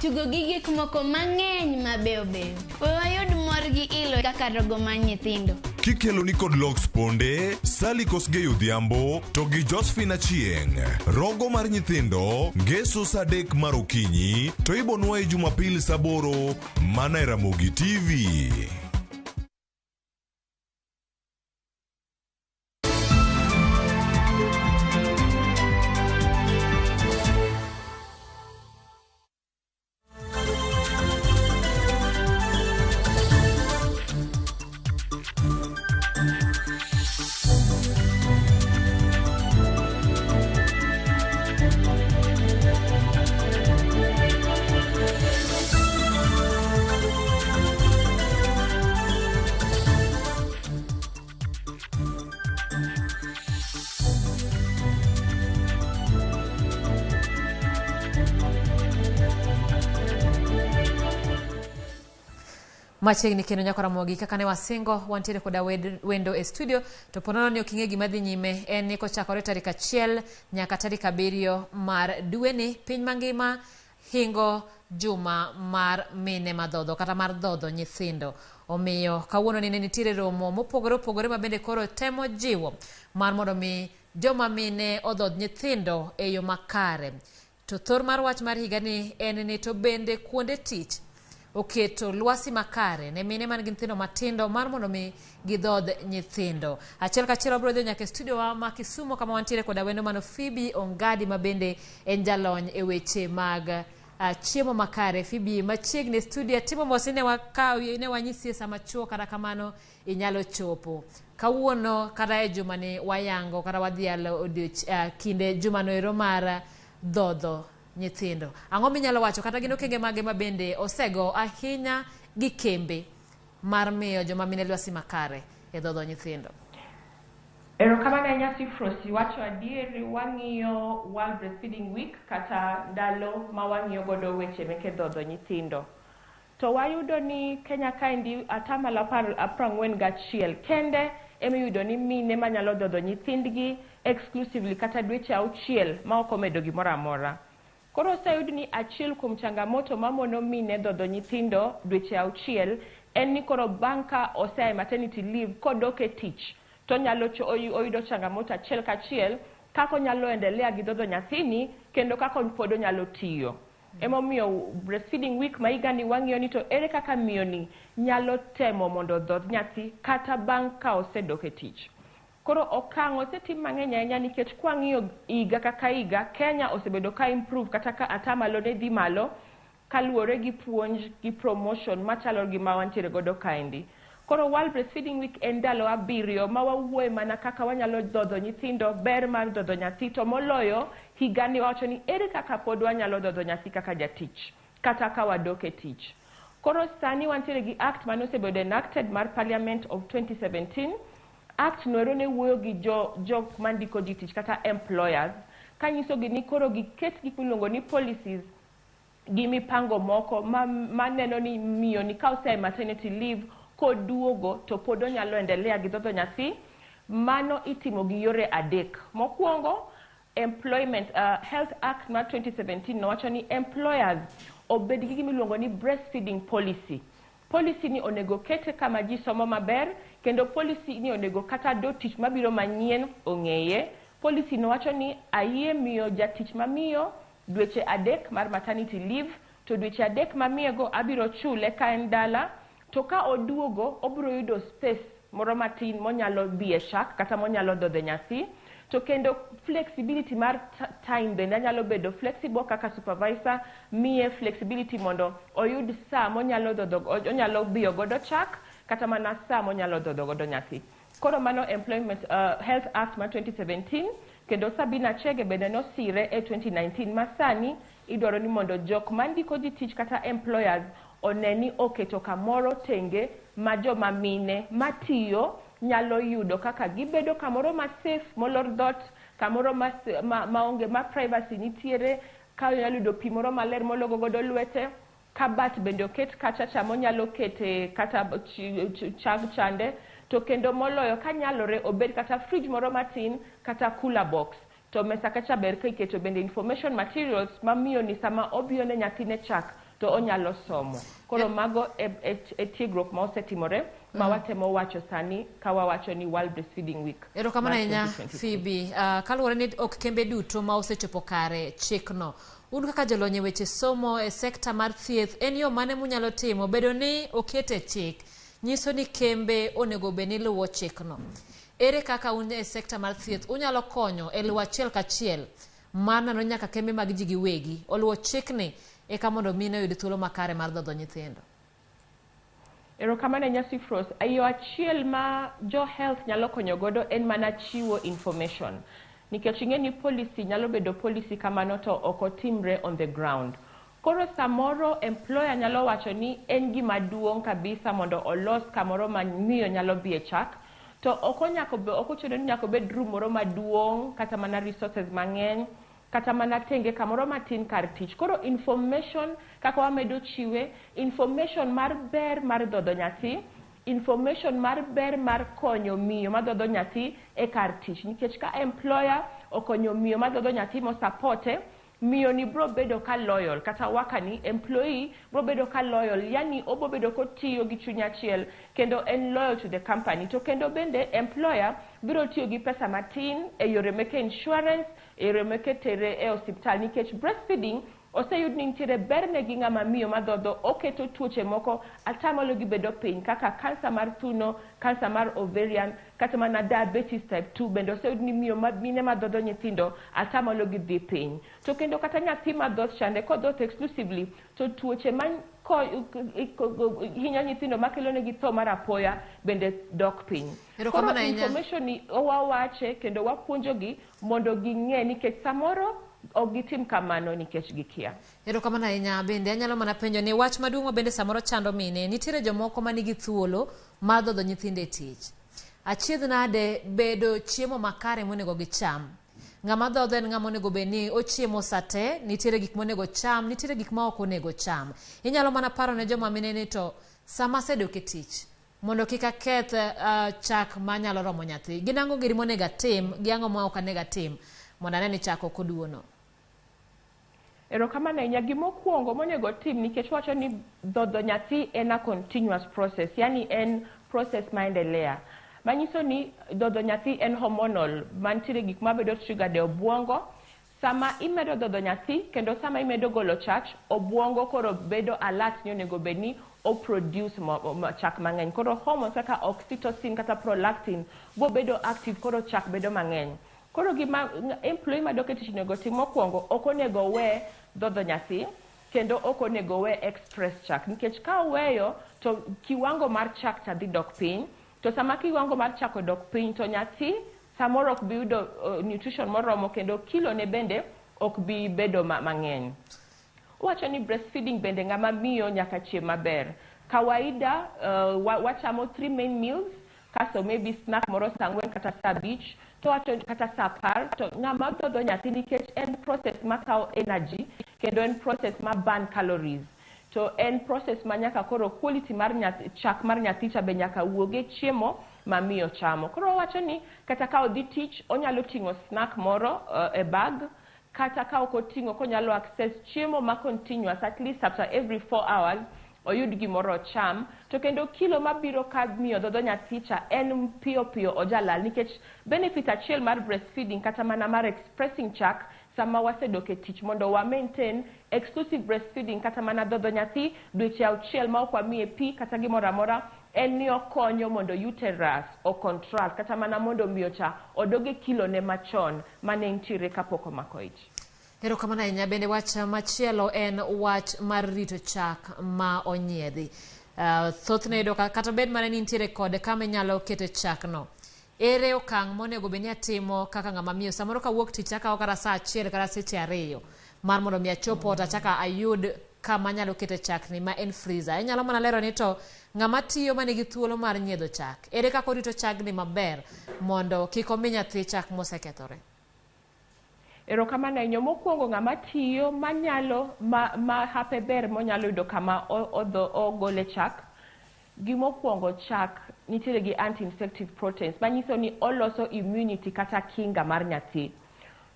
tugo gi gik moko mang'eny mabeyo beyo. We wayud mor gi ilo kaka rogo mar nyithindo. Kikelo ni kod Lox Ponde, Sally Kosgei Odhiambo to gi Josephine Achieng'. Rogo mar nyithindo, ngeso saa 3 mar okinyi to ibonwaye Jumapil saa 8 mana e Ramogi TV. Machiegni kendo nyaka Ramogi kaka ne wasingo wantiere koda wendo e studio to ponono ni ok ing'e gima dhi nyime en ni kochakore tarik 1 nyaka tarik 7 mar dweni piny mangima hingo juma mar mine madhodho kata mar dhodho nyithindo. Omiyo kawuono ni ne nitiere romo mopogore opogore ma bende koro temo jiwo mar mondo mi joma mine odhodh nyithindo e yo makare. To thor mar wach mar higani en ni to bende kuonde tich oketo lwasi makare ne mine man gi nyithindo matindo mar mondo mi gidhodh nyithindo. Achiel kachiel wabiro dhi nyaka e studio wa ma Kisumu kama wantiere koda wendo mano Phoebe Ongadi ma bende en jalony e weche mag chiemo makare. Phoebe, machiegni e studio timo mos ne wakawi ne wanyisi e sama chuo kata kamano inyalo chopo. Kawuono kata e juma ni wayango kata wadhialo kinde jumano ero mar dhodho nyithindo. Ang'o minyalo wacho kata gin okenge mage ma bende osego ahinya gi kembe mar miyo joma mine lwasi makare e dhodho nyithindo? Erokamano ahinya Sifrosi, wacho adier wang'iyo World Breastfeeding Week kata ndalo ma wang'iyo godo weche meke dhodho nyithindo. To wayudo ni Kenya kaendi atamalo 41 kende emiyudo ni mine manyalo dhodho nyithindgi exclusively kata dweche 6 ma ok omedo gimoro amora. Koro oseyud ni achiel kuom changamoto mamono mine dhodho nyithindo dweche 6 en ni koro bang' ka osea e maternity leave kodok e tich to onyalo oyudo changamoto achiel kachiel kaka onyalo endelea gi dhodho nyathini kendo kaka pod onyalo tiyo. Emomiyo breastfeeding week ma higani wang'iyo ni to ere kaka miyo ni nyalo temo mondo odhodh nyathi kata bang' ka osedok e tich. Koro okang' osetim mang'eny ahinya nikech kwang'iyo higa kaka higa Kenya osebedo ka improve kata ka atamalo ne dhi malo kaluwore gi puonj gi promotion machalo gi ma wantiere godo kaendi. Koro World Breastfeeding Week en ndalo 7 ma wawuoye mana kaka wanyalo dhodho nyithindo, ber mar dhodho nyathi, to moloyo higani wawacho ni ere kaka pod wanyalo dhodho nyathi kaka jatich kata ka wadok e tich. Koro sani wantiere gi act mane osebedo enacted mar Parliament of 2017. Act noero ne wuoyo gi jok mandiko ji tich kata employers kanyisogi ni koro giket gik miluongo ni policies gi mipango moko maneno ni miyo ni ka osea e maternity leave koduogo to pod onyalo endelea gi dhodho nyathi. Mano itimo gi yore 3. Mokwongo, Employment Health Act mar 2017 nowacho ni employers obed gi gima iluongo ni breastfeeding policy. Policy ni onego kete kama ji somo maber kendo policy ni onego kata do tich mabiro manyien ong'eye. Policy no wacho ni ayie miyo jatich mamiyo dweche 3 mar maternity leave to dweche 3 mamiyego abiro chule ka en dala to ka oduogo obiro yudo space moro matin monyalo biye chak kata monyalo dhodhe nyathi. To kendo flexibility mar time bende anyalo bedo flexible kaka supervisor miye flexibility mondo oyud saa monyalo dhodho, onyalo biyo godo chak kata mana saa monyalo dhodho godo nyathi. Koro mano Employment Health Act mar 2017 kendo Sabina Chege bende nosire e 2019 ma sani idwaro ni mondo jok mandiko ji tich kata employers one ni oketo kamoro tenge ma joma mine matiyo nyalo yudo kaka gibedo kamoro ma safe molor dhot, kamoro maonge ma privacy nitiere, ka onyalo yudo pi moro maler mologo godo lwete, kabat bende oket kacha cha monyalo kete kata chag chande, to kendo moloyo kanyalore obed kata fridge moro matin kata cooler box. To mesa kacha ber ka iketo bende information materials mamiyo ni sama obiyo ne nyathine chak to onyalo somo. Koro mago e tiegruok ma osetimore ma watemo wacho sani ka wawacho ni World Breastfeeding Week. Erokamano ahinya Phoebe. Kaluwore ni ok kembe duto ma osechopo kare chikno, un kaka jolony e weche somo e sekta mar thieth, en yo mane munyalo timo bedo ni okete chik nyiso ni kembe onego bed ni luwo chikno? Ere kaka un e sekta mar thieth unyalo konyo e luwo achiel kachiel mar neno nyaka kembe mag ji giwegi oluwo chikni eka mondo mine oyud thuolo makare mar dhodho nyithindo? Erokamano ahinya Sifros. Yo achiel ma jo health nyalo konyo godo en mana chiwo information. Nikech ing'e ni policy nyalo bedo policy kamano to ok otimre on the ground. Koro samoro employer nyalo wacho ni en gima duong' kabisa mondo olos kamoro ma miyo nyalo biye chak, to ok ochuno ni nyaka obed room moro maduong' kata mana resources mang'eny kata mana tenge kamoro matin kar tich. Koro information kaka wamedo chiwe, information mar ber mar dhodho nyathi, information mar ber mar konyo miyo madhodho nyathi e kar tich. Nikech ka employer okonyo miyo madhodho nyathi mosapote, miyo ni bro bedo ka loyal, kata wakani employee bro bedo ka loyal, yani obo bedo kotiyo gi chuny achiel kendo en loyal to the company. To kendo bende employer biro tiyo gi pesa matin e yore meke insurance, e yore meke tere e osiptal, nikech breastfeeding oseyud ni nitiere ber ne gi ng'ama miyo madhodho, oketo tuoche moko atamalo gi bedo piny kaka kansa mar thuno, kansa mar ovarian, kata mana diabetes type 2 bende oseyud ni miyo mine madhodho nyithindo atamalo gi dhi piny. To kendo kata nyathi madhoth chande kodhoth exclusively to tuoche ma hinyo nyithindo makelo negi tho mar apoya bende dok piny. Koro information ni wawache kendo wapuonjogi mondo ging'e, nikech samoro ok gitim kamano nikech gikia. Erokamano ahinya. Bende anyalo mana penjo ni wach maduong' ma bende samoro chando mine, nitiere jomoko manigi thuolo mar dhodho nyithindo e tich. Achiedh nade bedo chiemo makare monego gicham. Ng'ama dhodho en ng'ama onego bed ni ochiemo sa te, nitiere gik monego cham, nitiere gik ma ok onego cham. Inyalo mana paro ne joma mine ni to sama asedok e tich, mondo kik aketh chak manyalo romo nyathi. Gin ang'o giri monego atim, gi ang'o ma ok onego atim mondo ane ni chak ok oduono. Erokamano ahinya. Gimokwongo monego tim nikech wacho ni dhodho nyathi en a continuous process, yani en process maendelea. Manyiso ni dhodho nyathi en hormonal, mantiere gik mabedo triggered e obwongo. Sama imedo dhodho nyathi kendo sama imedo golo chach, obwongo koro bedo alert ni onego bed ni o produce chak mang'eny. Koro hormones kaka oxytocin kata prolactin bo bedo active koro chak bedo mang'eny. Koro gima employee madok e tich onego tim mokwongo, ok onego we dhodho nyathi kendo ok onego we express chak nikech ka oweyo to kiwango mar chak cha dhi dok piny to sama kiwango mar chak odok piny to nyathi samoro ok bi yudo nutrition moromo kendo kilo ne bende ok bi bedo mang'eny. Wacho ni breastfeeding bende ng'ama miyo nyaka chiem maber. Kawaida wachamo 3 main meals kasto maybe snack moro saa 4 kata saa 5 to wacho kata saa 10 to ng'ama dhodho nyathi nikech en process makawo energy kendo en process ma burn calories. To en process ma nyaka koro quality mar nyathi, chak mar nyathi cha be nyaka wuog e chiemo ma miyo chamo. Koro wacho ni kata ka odhi tich onyalo ting'o snack moro e bag kata ka ok oting'o konyalo access chiemo ma continuous at least after every 4 hours oyud gimoro ocham. To kendo kilo mabiro ka miyo dhodho nyathi cha en piyo piyo ojalal nikech benefit achiel mar breastfeeding kata mana mar expressing chak sama wasedok e tich mondo wa maintain exclusive breastfeeding kata mana dhodho nyathi dweche 6 ma ok wamiye pi kata gimoro amora en ni okonyo mondo uterus o contract kata mana mondo miyo cha odog e kilo ne machon mane nitiere kapok omako ich. Erokamano ahinya. Bende wach machielo en wach mar rito chak ma onyiedhi. Thothne yudo kata bed mana ni nitiere kod kama inyalo kete chak no. Ere okang' monego bed ni atimo kaka ng'ama miyo? Samoro kawuok tich akawo kata saa 1 kata seche 2 mar mondo mi achop ot achaka ayud kama anyalo kete chakni ma en freezer. Inyalo mana lero ni to ng'ama tiyo manigi thuolo mar nyiedho chak, ere kaka orito chagni maber mondo kik omi nyathi chak mosekethore? Erokamano ahinya. Mokwongo ng'ama tiyo manyalo ma hape ber monyalo yudo kama ogole chak. Gimokwongo chak nitiere gi anti-infective proteins manyiso ni oloso immunity kata kinga mar nyathi.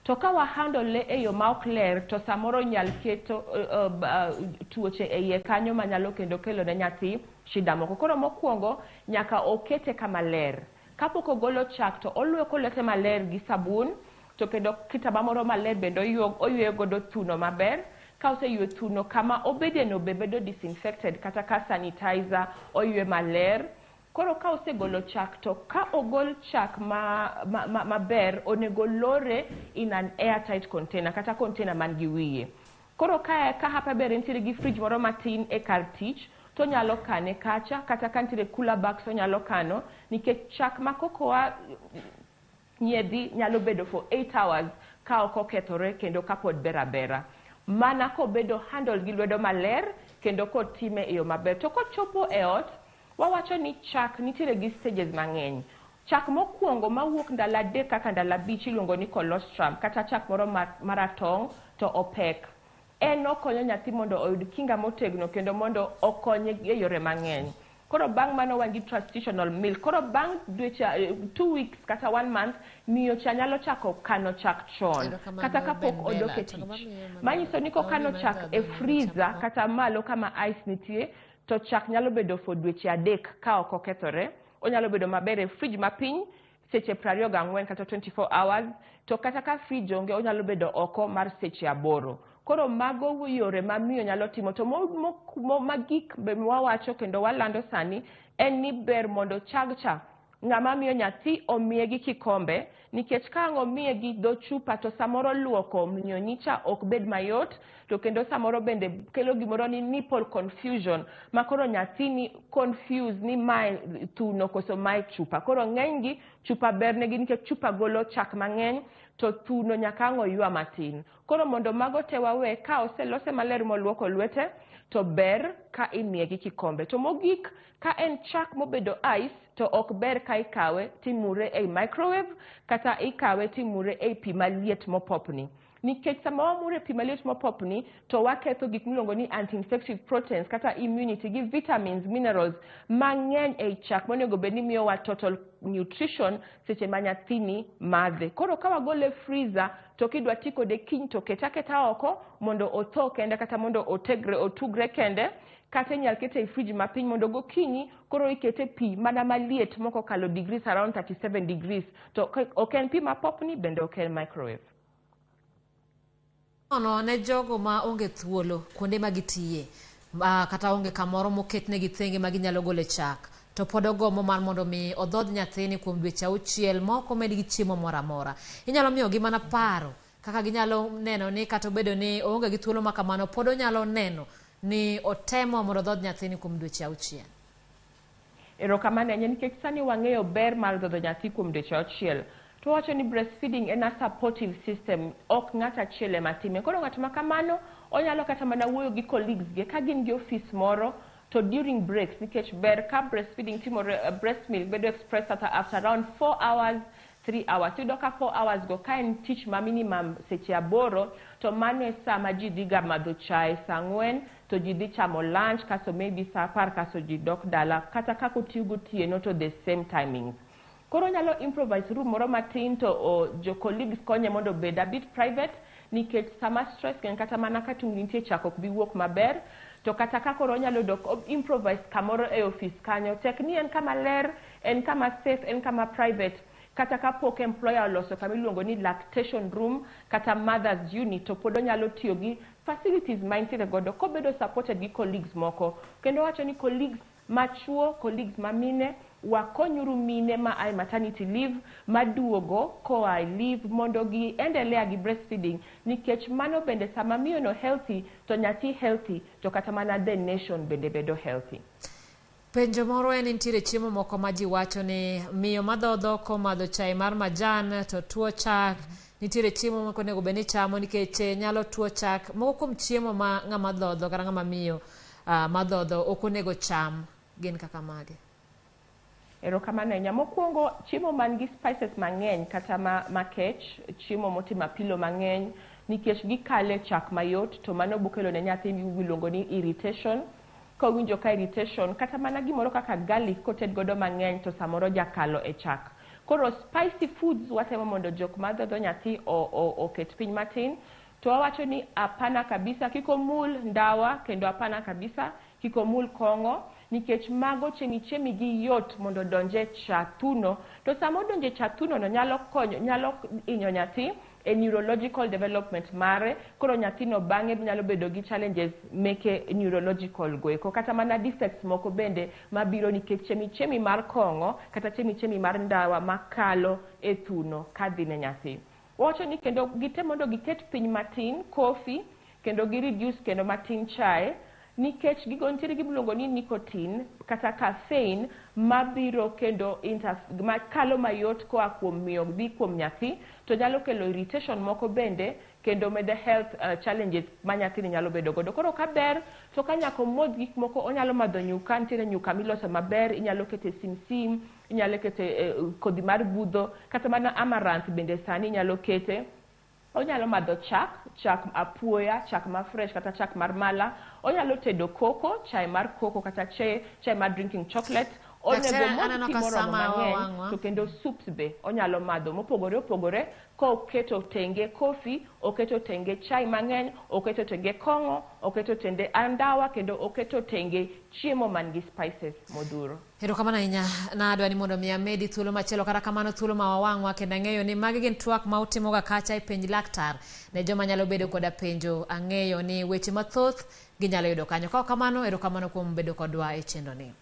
To ka wa handle e yo ma ok ler to samoro nyal keto tuoche e iye kanyo manyalo kendo kelo ne nyathi shida moko. Koro mokwongo nyaka okete kama ler. Kapok ogolo chak to oluoko lwete maler gi sabun to kendo kitamba moro maler bende oyweyo godo thuno maber. Ka oseywe thuno kama obede no be bedo disinfected kata ka sanitizer oywe maler. Koro ka osegolo chak to ka ogol chak maber onego lore in an airtight container kata container man gi wiye. Koro ka hapa ber nitiere gi fridge moro matin e kar tich to nyalo kane kacha kata ka nitiere cooler box onyalo kano nikech chak ma kokoa nyiedhi nyalo bedo for 8 hours ka ok okethore kendo kapod ber abera. Mana kobedo handle gi lwedo maler kendo kotime e yo maber. To kochopo e ot, wawacho ni chak nitiere gi stages mang'eny. Chak mokwongo mawuok ndalo 3 kaka ndalo 5 iluongo ni colostrum kata chak moro maratong' to opek. En okonyo nyathi mondo oyud kinga motegno kendo mondo okonye e yore mang'eny. Koro bang' mano wan gi transitional milk. Koro bang' dweche 2 weeks kata 1 month miyo cha nyalo chako kano chak chon kata kapok odok e tich. Manyiso ni kokano chak e freezer kata malo kama ice nitie to chak nyalo bedo for dweche 3 ka ok okethore. Onyalo bedo maber e fridge mapiny seche 24 kata 24 hours to kata ka fridge onge onyalo bedo oko mar seche 8. Koro mago yore ma miyo nyalo timo. To magik be wawacho kendo walando sani en ni ber mondo chag cha ng'ama miyo nyathi omiye gi kikombe nikech ka ang' omiye gi dho chupa to samoro luoko miyo nyicha ok bed mayot to kendo samoro bende kelo gimoro ni nipple confusion ma koro nyathi ni confused ni mae thuno koso mae chupa. Koro ng'enygi chupa bernegi nikech chupa golo chak mang'eny to thuno nyaka ang' oywa matin. Koro mondo mago te wawe ka oselose maler moluoko lwete to ber ka imiye gi kikombe. To mogik ka en chak mobedo ice to ok ber ka ikawe timure ei microwave kata ikawe timure ei pi maliet mopopni. Nikech sama wamure pi maliet mopopni to waketho gik miluongo ni anti-infective proteins kata immunity gi vitamins, minerals mang'eny ei chak monego bed ni miyowa total nutrition seche ma nyathini madhe. Koro ka wagole e freezer to kidwa ti kode kiny to kete aketa oko mondo otho kende kata mondo otegre otugre kende kata inyal kete e fridge mapiny mondo gokinyi koro ikete pi mana maliet mokokalo degrees around 37 degrees to ok en pi mapopni bende ok en microwave. Nono ne jogo ma onge thuolo kuonde ma gitiye kata onge kamoro moketnegi thenge ma ginyalo gole chak to pod ogombo mar mondo mi odhodh nyathini kuom dweche auchiel ma ok omedgi chiemo moro amora. Inyalo miyogi mana paro kaka ginyalo neno ni kata obedo ni oonge gi thuolo ma kamano pod onyalo neno ni otemo mondo odhodh nyathini kuom dweche auchiel. Erokamano ahinya nikech sani wang'eyo ber mar dhodho nyathi kuom dweche auchiel. To wawacho ni breastfeeding en a supportive system, ok ng'at achiel ema time. Koro ng'at ma kamano onyalo kata mana wuoyo gi colleagues ge ka gin gi office moro to during breaks nikech ber ka breastfeeding timore breast milk bedo expressed after around 4 hours 3 hours. Iyudo ka 4 hours go ka en tich ma minimum seche aboro to mano e saa ma ji dhi ga madho chae saa ang'wen to ji dhi chamo lunch kasto maybe saa apar kasto ji dok dala kata kaka otiyo gotieno to the same timings. Koro onyalo improvise room moro matin to jo colleagues konye mondo obed a bit private nikech sama stress ng'eny kata mana ka tungni nitie chak ok bi wuok maber to kata ka koro onyalo yudo improvise kamoro e office kanyo tek ni en kama ler en kama safe en kama private kata kapok employer oloso kama iluongo ni lactation room kata mothers unit to pod onyalo tiyo gi facilities ma entiere godo kobedo supported gi colleagues moko kendo wacho ni colleagues machuo colleagues ma mine wakonyuru mine ma ae maternity leave maduogo koa e leave mondo gi endelea gi breastfeeding nikech mano bende sama miyo no healthy to nyathi healthy to kata mana the nation bende bedo healthy. Penjo moro en nitiere chiemo moko ma ji wacho ni miyo madhodho komadho chai mar majan to tuo chak nitiere chiemo moko onego bed ni chamo nikech nyalo tuo chak moko kuom chiemo ma ng'ama dhodho kata ng'ama miyo madhodho ok onego cham gin kaka mage? Erokamano ahinya. Mokwongo, chiemo man gi spices mang'eny kata makech, chiemo motimo apilo mang'eny, nikech gikale chak mayot to mano bokelo ne nyathi miluongo ni irritation. Kowinjo ka irritation, kata mana gimoro kaka garlic koted godo mang'eny to samoro jakalo e chak. Koro spicy foods watemo mondo jok madhodho nyathi oket piny matin. To wawacho ni hapana kabisa kik omul ndawa kendo hapana kabisa kik omul kong'o nikech mago chemichemi gi yot mondo odonje cha thuno to sama odonje cha thuno no nyalo konyo nyalo hinyo nyathi e neurological development mare koro nyathino bang'e nyalo bedo gi challenges meke neurological goeko kata mana defects moko bende mabiro nikech chemichemi mar kong'o kata chemichemi mar ndawa makalo e thuno kadhi ne nyathi. Wawacho ni kendo gitem mondo giket piny matin coffee kendo gi reduce kendo matin chae nikech gigo nitiere gimiluongo ni nicotine kata caffeine mabiro kendo makalo mayot koa kuom miyo dhi kuom nyathi to nyalo kelo irritation moko bende kendo medo health challenges ma nyathini nyalo bedo godo. Koro ka ber to ka nyaka omodh gik moko onyalo madho nyuka, nitiere nyuka miloso maber, inyalo kete simsim, inyalo kete kodhi mar budho, kata mana amaranth bende sani inyalo kete. Onyalo madho chak, chak apuoya, chak ma fresh kata chak mar mala. Onyalo tedo koko, chai mar koko kata chai mar drinking chocolate. Onego modh pi moromo mang'eny to kendo soups be onyalo madho mopogore opogore koketo tenge coffee, oketo tenge chai mang'eny, oketo tenge kong'o, oketo tenge andawa kendo oketo tenge chiemo man gi spices modhuro. Erokamano ahinya. Nadwa ni mondo mi amedi thuolo machielo kata kamano thuolo ma wawang'wa kendo ang'eyo ni magi gin twak ma utimoga kacha e penj laktar ne joma nyalo bedo koda penjo ang'eyo ni weche mathoth ginyalo yudo kanyo. Ka ok kamano, erokamano kuom bedo kodwa e chenro ni.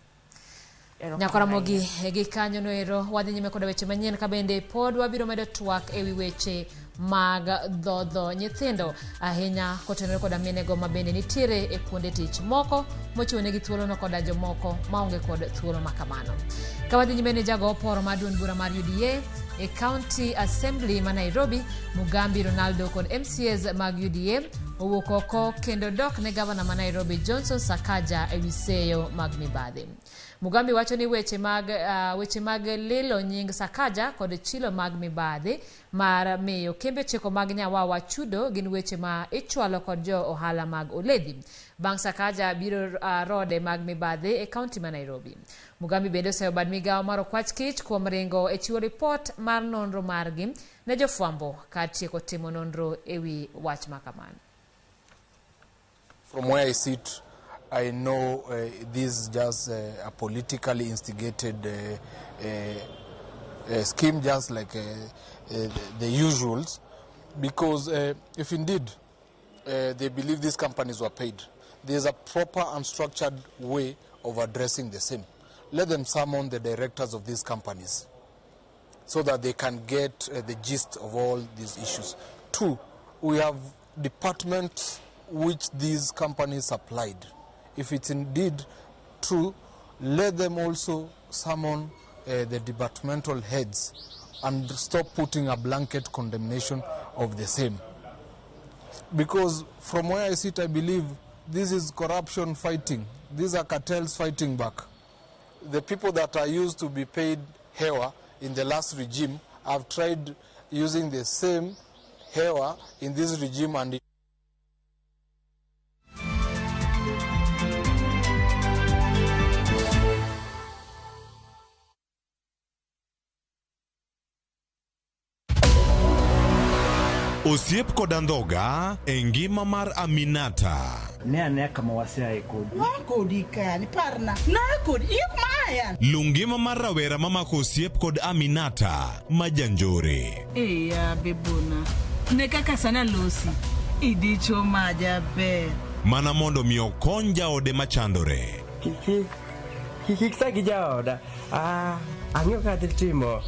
Nyakoramogi gi kanyo noero wadhi nyime koda weche manyien ka bende pod wabiro medo twak ewi weche mag dhodho nyithindo ahinya kotenore koda minego ma bende nitiere e kuonde tich moko mochiwonegi thuolono koda jomoko maonge kod thuolo ma kamano. Ka wadhi nyime ni jago oporo mar duond bura mar UDA e County Assembly ma Nairobi, Mugambi Ronaldo kod MCAs mag UDA owuok oko kendo dok ne gavana ma Nairobi Johnson Sakaja ewi seyo mag mibadhi. Mugambi wacho ni weche mag, weche mag lilo nying Sakaja kod chilo mag mibadhi mar miyo kembe ochiko mag Nyawawa chudo gin weche ma ichwalo kod jo ohala mag oledhi. Bang' Sakaja biro rode mag mibadhi e kaunti ma Nairobi. Mugambi bende oseyo bad migawo mar okwach kich kuom ringo e chiwo ripot mar nonro margi ne jofwambo kar tieko timo nonro ewi wach ma kamano. From where I sit, I know this is just a politically instigated scheme, just like the usuals, because if indeed they believe these companies were paid, there's a proper and structured way of addressing the same. Let them summon the directors of these companies so that they can get the gist of all these issues. Two, we have departments which these companies supplied. If it's indeed true, let them also summon the departmental heads and stop putting a blanket condemnation of the same. Because from where I sit, I believe this is corruption fighting. These are cartels fighting back. The people that are used to be paid hewa in the last regime have tried using the same hewa in this regime, and Osiep kod andhoga e ngima mar Aminata. Ne ane kama waseaye kodi. Waa kodi kani parna. Na kodi ik maya. Luw ngima mar rawera mamako osiep kod Aminata ma janjore. Eya bebona. Ne kaka sana losi. Idicho majaber. Mana mondo mi okony jaode machandore. Kik sa gi jaoda. Ah, ang'eyo kaka adhi timo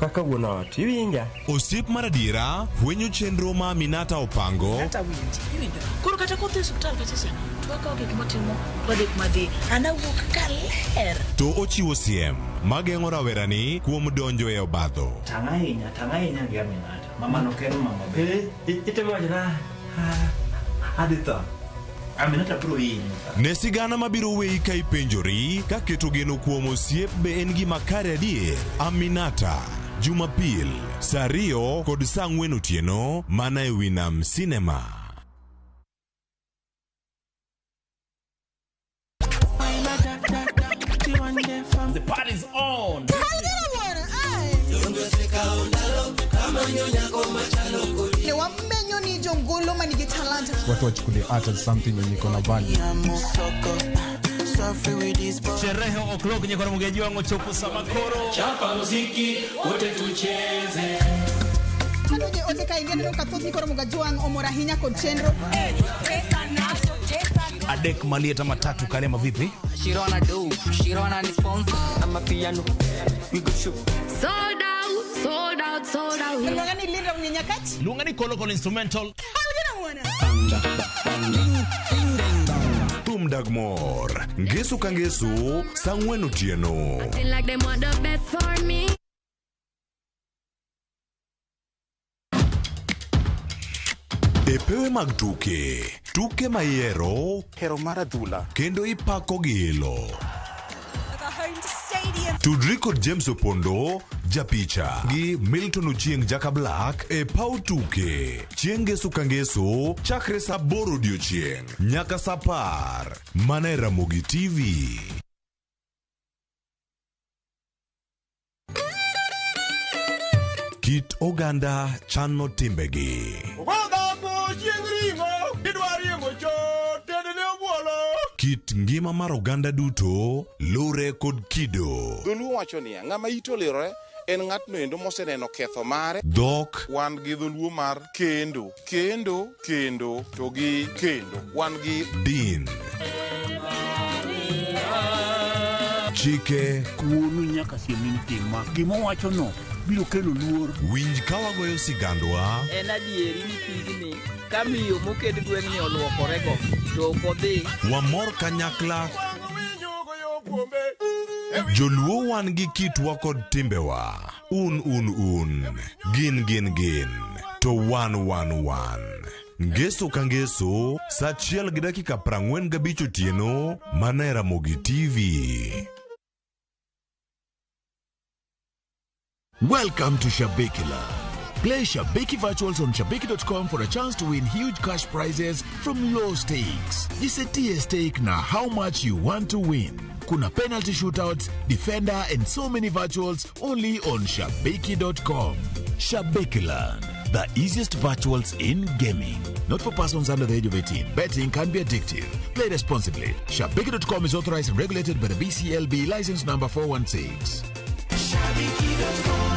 kaka wuon ot. Iwinja? Osiep mar adiera fwenyo chenro ma Aminata opango. Kata winji, iwinjo. Koro kata kothi e osiptal kacha cha, to wakawo gik motimo, to wadhi kuma dhi. An awuok kaler. To ochiwo siem mageng'o rawerani kuom donjo e obadho. Tang' ahinya, tang' ahinya gi Aminata. Mama no ken mama ber. Itemo wacho na adhi tho. Aminata biro hinyo. Ne sigana mabiro weyi ka ipenjori ka keto geno kuom osiep be en gima kare adier. Aminata, Jumapil, saa 2 kod saa 4 otieno mana e Winam Cinema. The party's on. Ne wamenyo ni jongolo manigi talanta. Watu wachukulie art as something yenye iko na value. Sherehe o'clock nyekora mugeji wangu chopo samakoro. Chapa muziki wote tucheze. Kanoje ote ka ingene no kathoth ni koro Mugajuang omor ahinya kod chenro. Adek malieta matatu kalema vipi? Shirona do, Shirona ni sponsor. I'm a piano. We go show. Sold out, sold out, sold out. Luonga ni Linda Mnyenyakach. Luonga ni Kolo Kolo instrumental. Thum dag mor. Ngeso ka ngeso, saa 4 otieno. Acting like them want the best for me. E pewe mag tuke, tuke mayiero, hero mar adhula, kendo ipako gi ilo. Tudri kod James Opondo, japicha, gi Milton Ochieng Jaka Black e paw tuke. Chieng' ngeso ka ngeso, chakre saa 8 odiochieng' nyaka saa 10. Mana e Ramogi TV. Kit oganda chano timbegi. Kit ngima mar oganda duto lure kod kido. Dholuo wacho niya, ng'ama ite olirore en ng'atno endo moseneno ketho mare. Dhok. Wan gi dholuo mar kendo, kendo, kendo, to gi kendo. Wan gi din. Chike. Wuonu nyaka siem ni tima. Gima owacho no biro kelo luor. Winj ka wagoyo sigandwa. En adieri ni pigni ka miyo moked gweng'ni oluokorego to ok odhi. Wamor kanyakla. Joluo wan gi kitwa kod timbewa. Un un un. Gin gin gin. To wan wan wan. Ngeso ka ngeso, sa 1:45 otieno, mana e Ramogi TV. Welcome to Shabiki Land. Play Shabiki Virtuals on Shabiki.com for a chance to win huge cash prizes from low stakes. Jisetie stake na how much you want to win. Kuna penalty shootouts, defender and so many virtuals only on Shabiki.com. Shabiki Land, the easiest virtuals in gaming. Not for persons under the age of 18. Betting can be addictive. Play responsibly. Shabiki.com is authorized and regulated by the BCLB license number 416. Shabiki.com.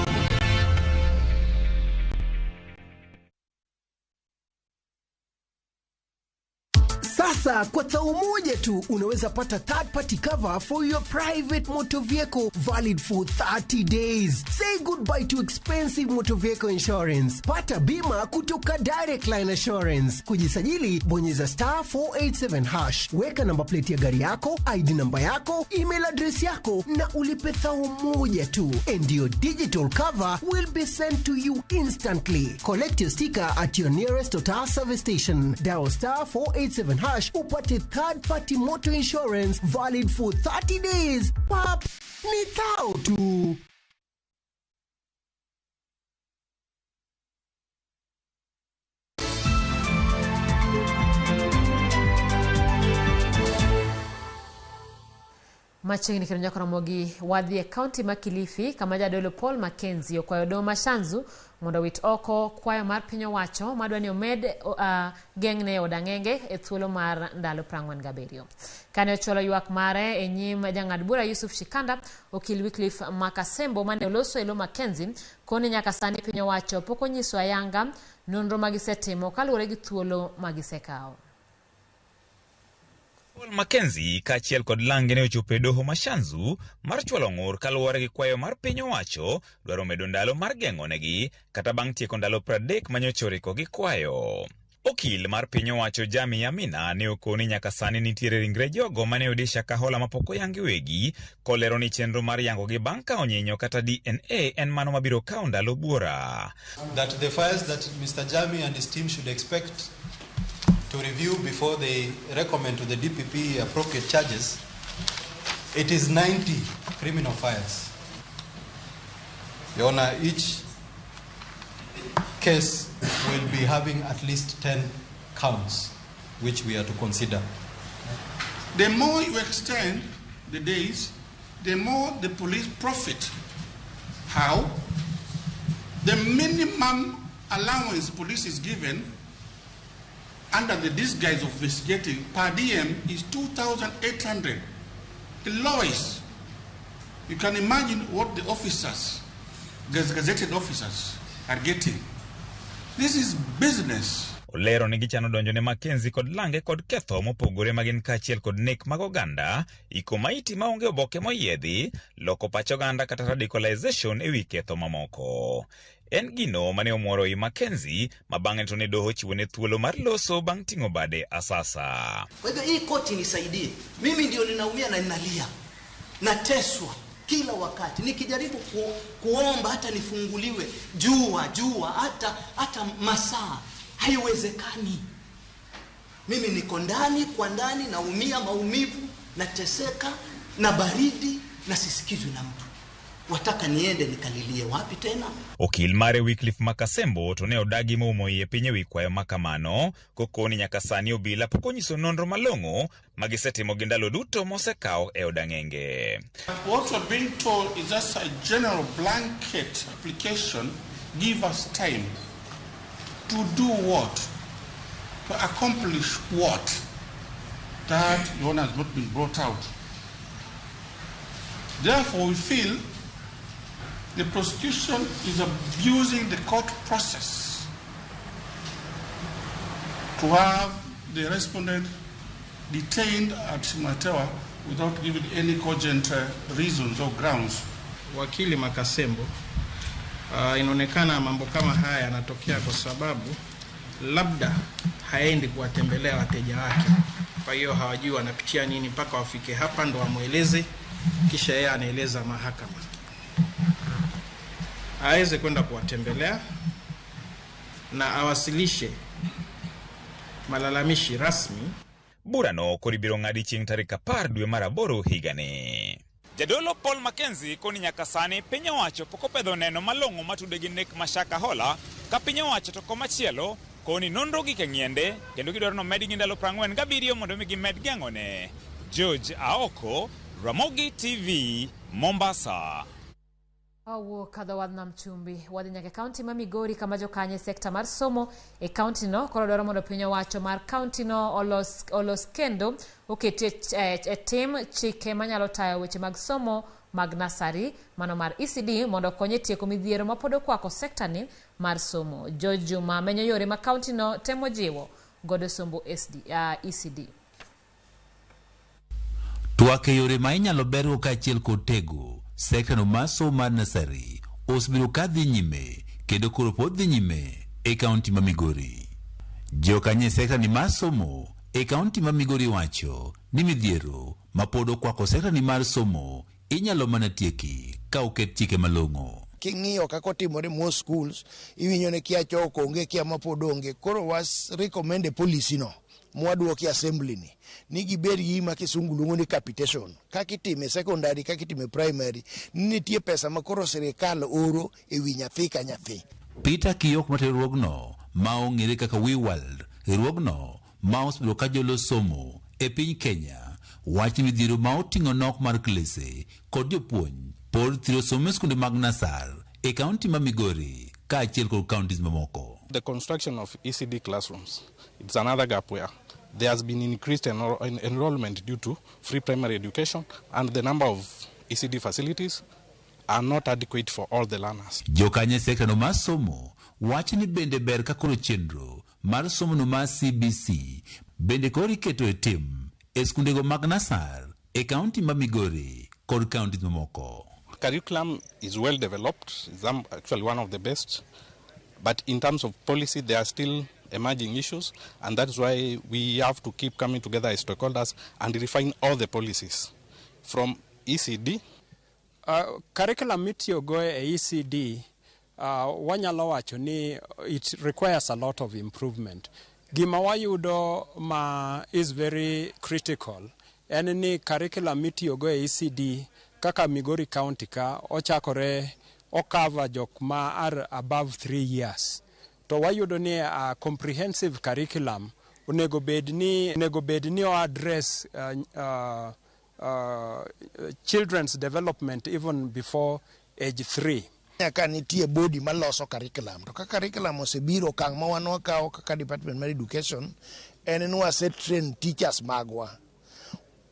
Sasa kwa tao moja tu unaweza pata third party cover for your private motor vehicle valid for 30 days. Say goodbye to expensive motor vehicle insurance. Pata bima kutoka Direct Line Assurance. Kujisajili, bonyeza star 487 hash. Weka namba plate ya gari yako, ID namba yako, email address yako na ulipe thao moja tu. And your digital cover will be sent to you instantly. Collect your sticker at your nearest Total service station. Dial star 487 hash upate third party motor insurance valid for 30 days. Pap, ni thao tu. Machiegni kendo nyaka Ramogi wadhi e kaunti ma Kilifi kama jadolo Paul Mackenzie okwayo doho ma Shanzu mondo owit oko kwayo mar piny owacho madwa ni omed geng'ne od ang'enge e thuolo mar ndalo 47. Kane ochwalo ywak mare e nyim jang'ad bura Yusuf Shikanda, okil Wycliffe Makasembo mane oloso e lo Mackenzie koni nyaka sani piny owacho pok onyiso ayanga nonro magisetimo kaluwore gi thuolo magisekawo. Paul Mackenzie kaachiel kod lange ne ochopo e doho ma Shanzu mar chwalo ng'ur kaluwore gi kwayo mar piny owacho dwaro medo ndalo mar geng'onegi kata bang' tieko ndalo 30 manyocha oriko gi kwayo. Okil mar piny owacho Jami Amina ne okoni nyaka sani nitiere ringre jogo mane oyudi Shakahola mapok oyangi wegi, kolero ni chenro mar yangogi bang' kawo nyinyo kata DNA en mano mabiro kawo ndalo buora. That the files that Mr. Jami and his team should expect to review before they recommend to the DPP appropriate charges, it is 90 criminal files. Your Honor, each case will be having at least 10 counts which we are to consider. The more you extend the days, the more the police profit. How? The minimum allowance police is given under the disguise of investigating per diem is 2,800. The lowest. You can imagine what the officers, the gazetted officers, are getting. This is business. Olero ni gichano donjo ne Mackenzie kod lange kod ketho mopogore magin kaachiel kod nek mag oganda, iko maiti maonge oboke moyiedhi, loko pach oganda kata radicalization ewi ketho mamoko. En gino mane omoro i Mackenzie ma bang'e to ne doho chiwone thuolo mar loso bang' ting'o bade asasa. Kwa hivyo hii koti nisaidie. Mimi ndio ninaumia na ninalia. Nateswa kila wakati nikijaribu kuomba hata nifunguliwe jua hata masaa haiwezekani. Mimi niko ndani kwa ndani, naumia maumivu, nateseka na baridi na sisikizwi na mtu. Wataka niende nikalilie wapi tena? Okil mare Wycliffe Makasembo to ne odagi moumo iye piny ewi kwayo makamano kokoni nyaka sani obila pok onyiso nonro malong'o magisetimo gi ndalo duto mosekawo e od ang'enge. What we're being told is just a general blanket application. Give us time to do what? To accomplish what? That the honor has not been brought out. Therefore, we feel the prosecution is abusing the court process to have the respondent detained at Shimatewa without giving any cogent reasons or grounds. Wakili Makasembo, inaonekana mambo kama haya yanatokea kwa sababu labda haendi kuwatembelea wateja wake. Kwa hiyo hawajui wanapitia nini mpaka wafike hapa ndo wamueleze, kisha yeye anaeleza mahakama. Aweze kwenda kuwatembelea na awasilishe malalamishi rasmi. Burano koro ibiro ng'adi chieng' tarik 10 dwe mar 8 higani. Jadolo Paul Mackenzie koni nyaka sani piny owacho pok opedho neno malong'o matude gi nek ma Shakahola, ka piny owacho to komachielo koni nonro gik e ng'iende kendo gidwaro nomedgi ndalo 47 mondo mi gimed geng'one. George Aoko, Ramogi TV, Mombasa. Wawuok kadho wadh nam chumbi wadhi nyaka e kaunti ma Migori kama jokanyo e sekta mar somo e kaunti no koro dwaro mondo piny owacho mar kaunti no olos kendo oketie e tim chike manyalo tayo weche mag somo mag nasari mano mar ECD mondo okony e tieko midhiero mapod okwako sekta ni mar somo. George Juma menyo yore ma kaunti no temo jiwo godo sombo ECD. Twak e yore ma inyalo bergo kaachiel kod tego sekta no mar somo mar nasari osebedo ka dhi nyime kendo koro pod dhi nyime e kaunti ma Migori. Jokanyo e sekta ni mar somo e kaunti ma Migori wacho ni midhiero ma pod okwako sekta ni mar somo inyalo mana tieki ka oket chike malong'o. King'iyo kaka otimore most schools, iwinjo ni kia choko onge, kia ma pod onge. Koro was recommend e policy no mwadwoki assembly ni gibed gi gima kisungu luongo ni capitation, kaka itime secondary, kaka itime primary, ni nitie pesa ma koro sirikal oro e wi nyathi ka nyathi. Peter Kiyok matero riwruogno ma ong'ere kaka We World, riwruogno ma osebedo ka jolo somo e piny Kenya, wach midhiero ma oting'o nok mar klese kod jopuonj pod thiro somo e skunde mag nasar e kaunti ma Migori kaachiel kod counties mamoko. The construction of ECD classrooms, it's another gap where there has been increased enrollment due to free primary education, and the number of ECD facilities are not adequate for all the learners. Jokanyo e sekta no mar somo wacho ni bende ber ka koro chenro mar somo no mar CBC bende koro iketo e tim e skundego mag nasar e kaunti ma Migori kod counties mamoko. Curriculum is well developed, it's actually one of the best, but in terms of policy there are still emerging issues, and that's why we have to keep coming together as stakeholders and refine all the policies from ECD. Curriculum mitiyogo e ECD, wanyalo wacho ni it requires a lot of improvement. Gima wayudo ma is very critical en ni curriculum mitiyogo e ECD kaka Migori County ka ochakore okava jok ma are above 3 years. To wayudo ni a comprehensive curriculum onego bed ni o address children's development even before age 3. Nyaka nitie body maloso curriculum. To ka curriculum osebiro, okang' ma wan wakawo kaka Department mar Education en ni wase train teachers magwa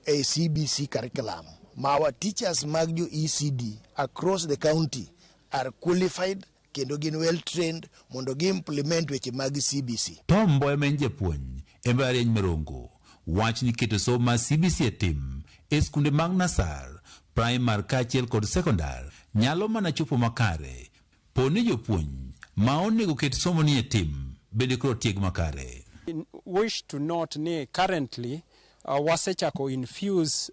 e CBC curriculum. Ma our teachers mag jo ECD across the county are qualified kendo gin well trained mondo gi implement weche mag CBC. Tom Mboya ma en japuonj e mbalariany Mirongo wach ni keto somo mar CBC e tim e skunde mag nasar, primar kaachiel kod sekondar nyalo mana chopo makare po ni jopuonj ma onego ket somo ni e tim bende koro tieg makare. Wish to note ni currently wasechako infuse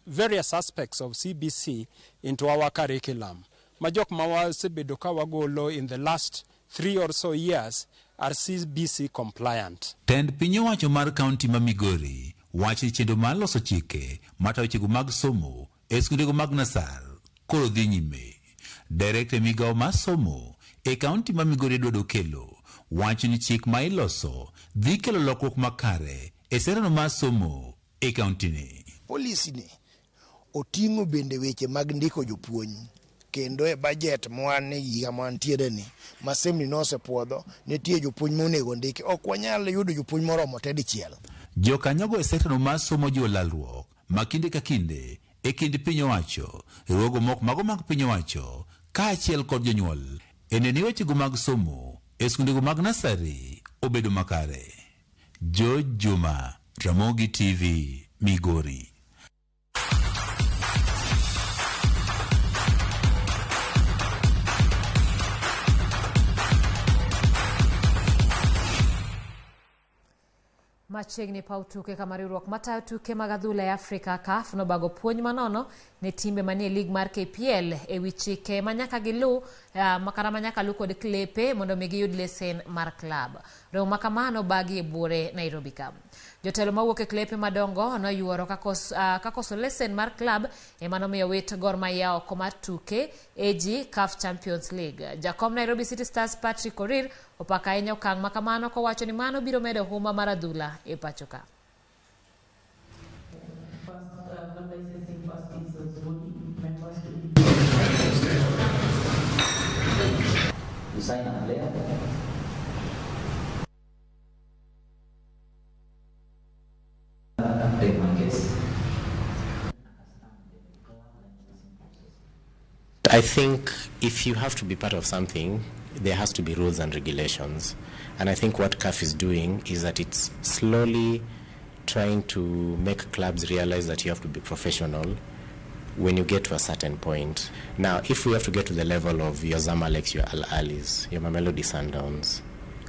various aspects of CBC into our curriculum. Ma jok ma wasebedo ka wagolo in the last 3 or so years are CBC compliant. Tend piny owacho mar kaunti ma Migori wacho ni chenro mar loso chike matayo wechego mag somo e skundego mag nasar koro dhi nyime. Direkta e migawo mar somo e kaunti ma Migori Edward Okello wacho ni chik ma iloso dhi kelo lokruok makare e serano mar somo e kaunti ni. Policy ni oting'o bende weche mag ndiko jopuonj kendo e budget mwan higa mantiere ni ma assembly nosepuodho nitie jopuonj monego ndiki. Ok wanyal yudo jopuonj moromo te dichiel. Jokanyogo e sektano mar somo jiwo lalruok ma kinde ka kinde e kind piny owacho, riwruoge moko mago mag piny owacho kaachiel kod jonyuol e neno ni wechego mag somo e skundego mag nasari obedo makare. George Juma, Ramogi TV, Migori. Machiegni paw tuke kama riwruok matayo tuke mag adhula e Afrika CAF nobago puonj manono ne timbe manie lig mar KPL ewi chike manyaka gilu kata manyaka lu kod klepe mondo mi giyud lesen mar klab. Romo ma kamano obagi e buore Nairobi ka. Jotelo mawuok e klepe madongo noyuoro ka koso lesen mar klab ema nomiyo wit Gor Mahia oko mar tuke AG CAF Champions League. Jakom Nairobi City Stars Patrick Korir opako ahinya okang' ma kamano kowacho ni mano biro medo huma mar adhula e pacho ka. You sign a player. Take my case. I think if you have to be part of something, there has to be rules and regulations. And I think what CAF is doing is that it's slowly trying to make clubs realize that you have to be professional when you get to a certain point. Now, if we have to get to the level of your Zamaleks, your Al Ahlis, your Mamelodi Sundowns,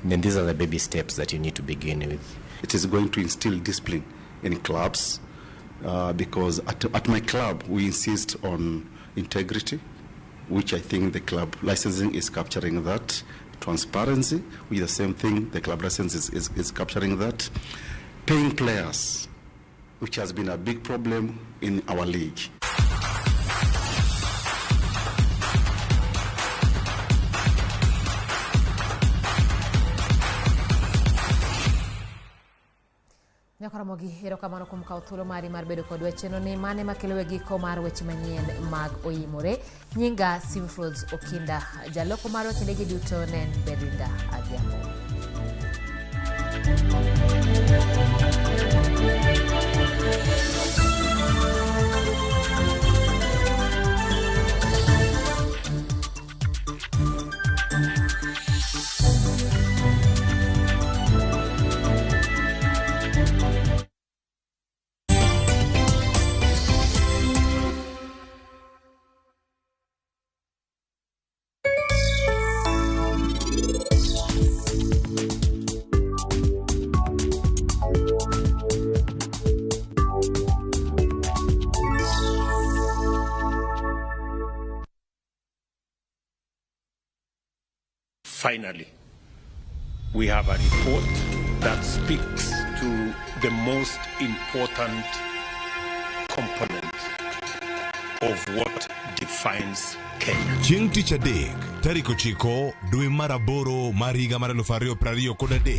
then these are the baby steps that you need to begin with. It is going to instill discipline in clubs because at my club we insist on integrity, which I think the club licensing is capturing that. Transparency, which is the same thing, the club license is capturing that. Paying players, which has been a big problem in our league. Nyakoromogi, erokamano kuom kawo thuolo mari mar bedo kodwa e chenro ni mane makelo e giko mar weche manyien mag Oimore. Nyinga Simfrose Okinda, jaloko marwa kindegi duto ne en Belinda Adhiambo. Finally, we have a report that speaks to the most important component of what defines Kenya. Chieng' tich adek, tarik 9 dwe mar 8 mar higa mar 2023.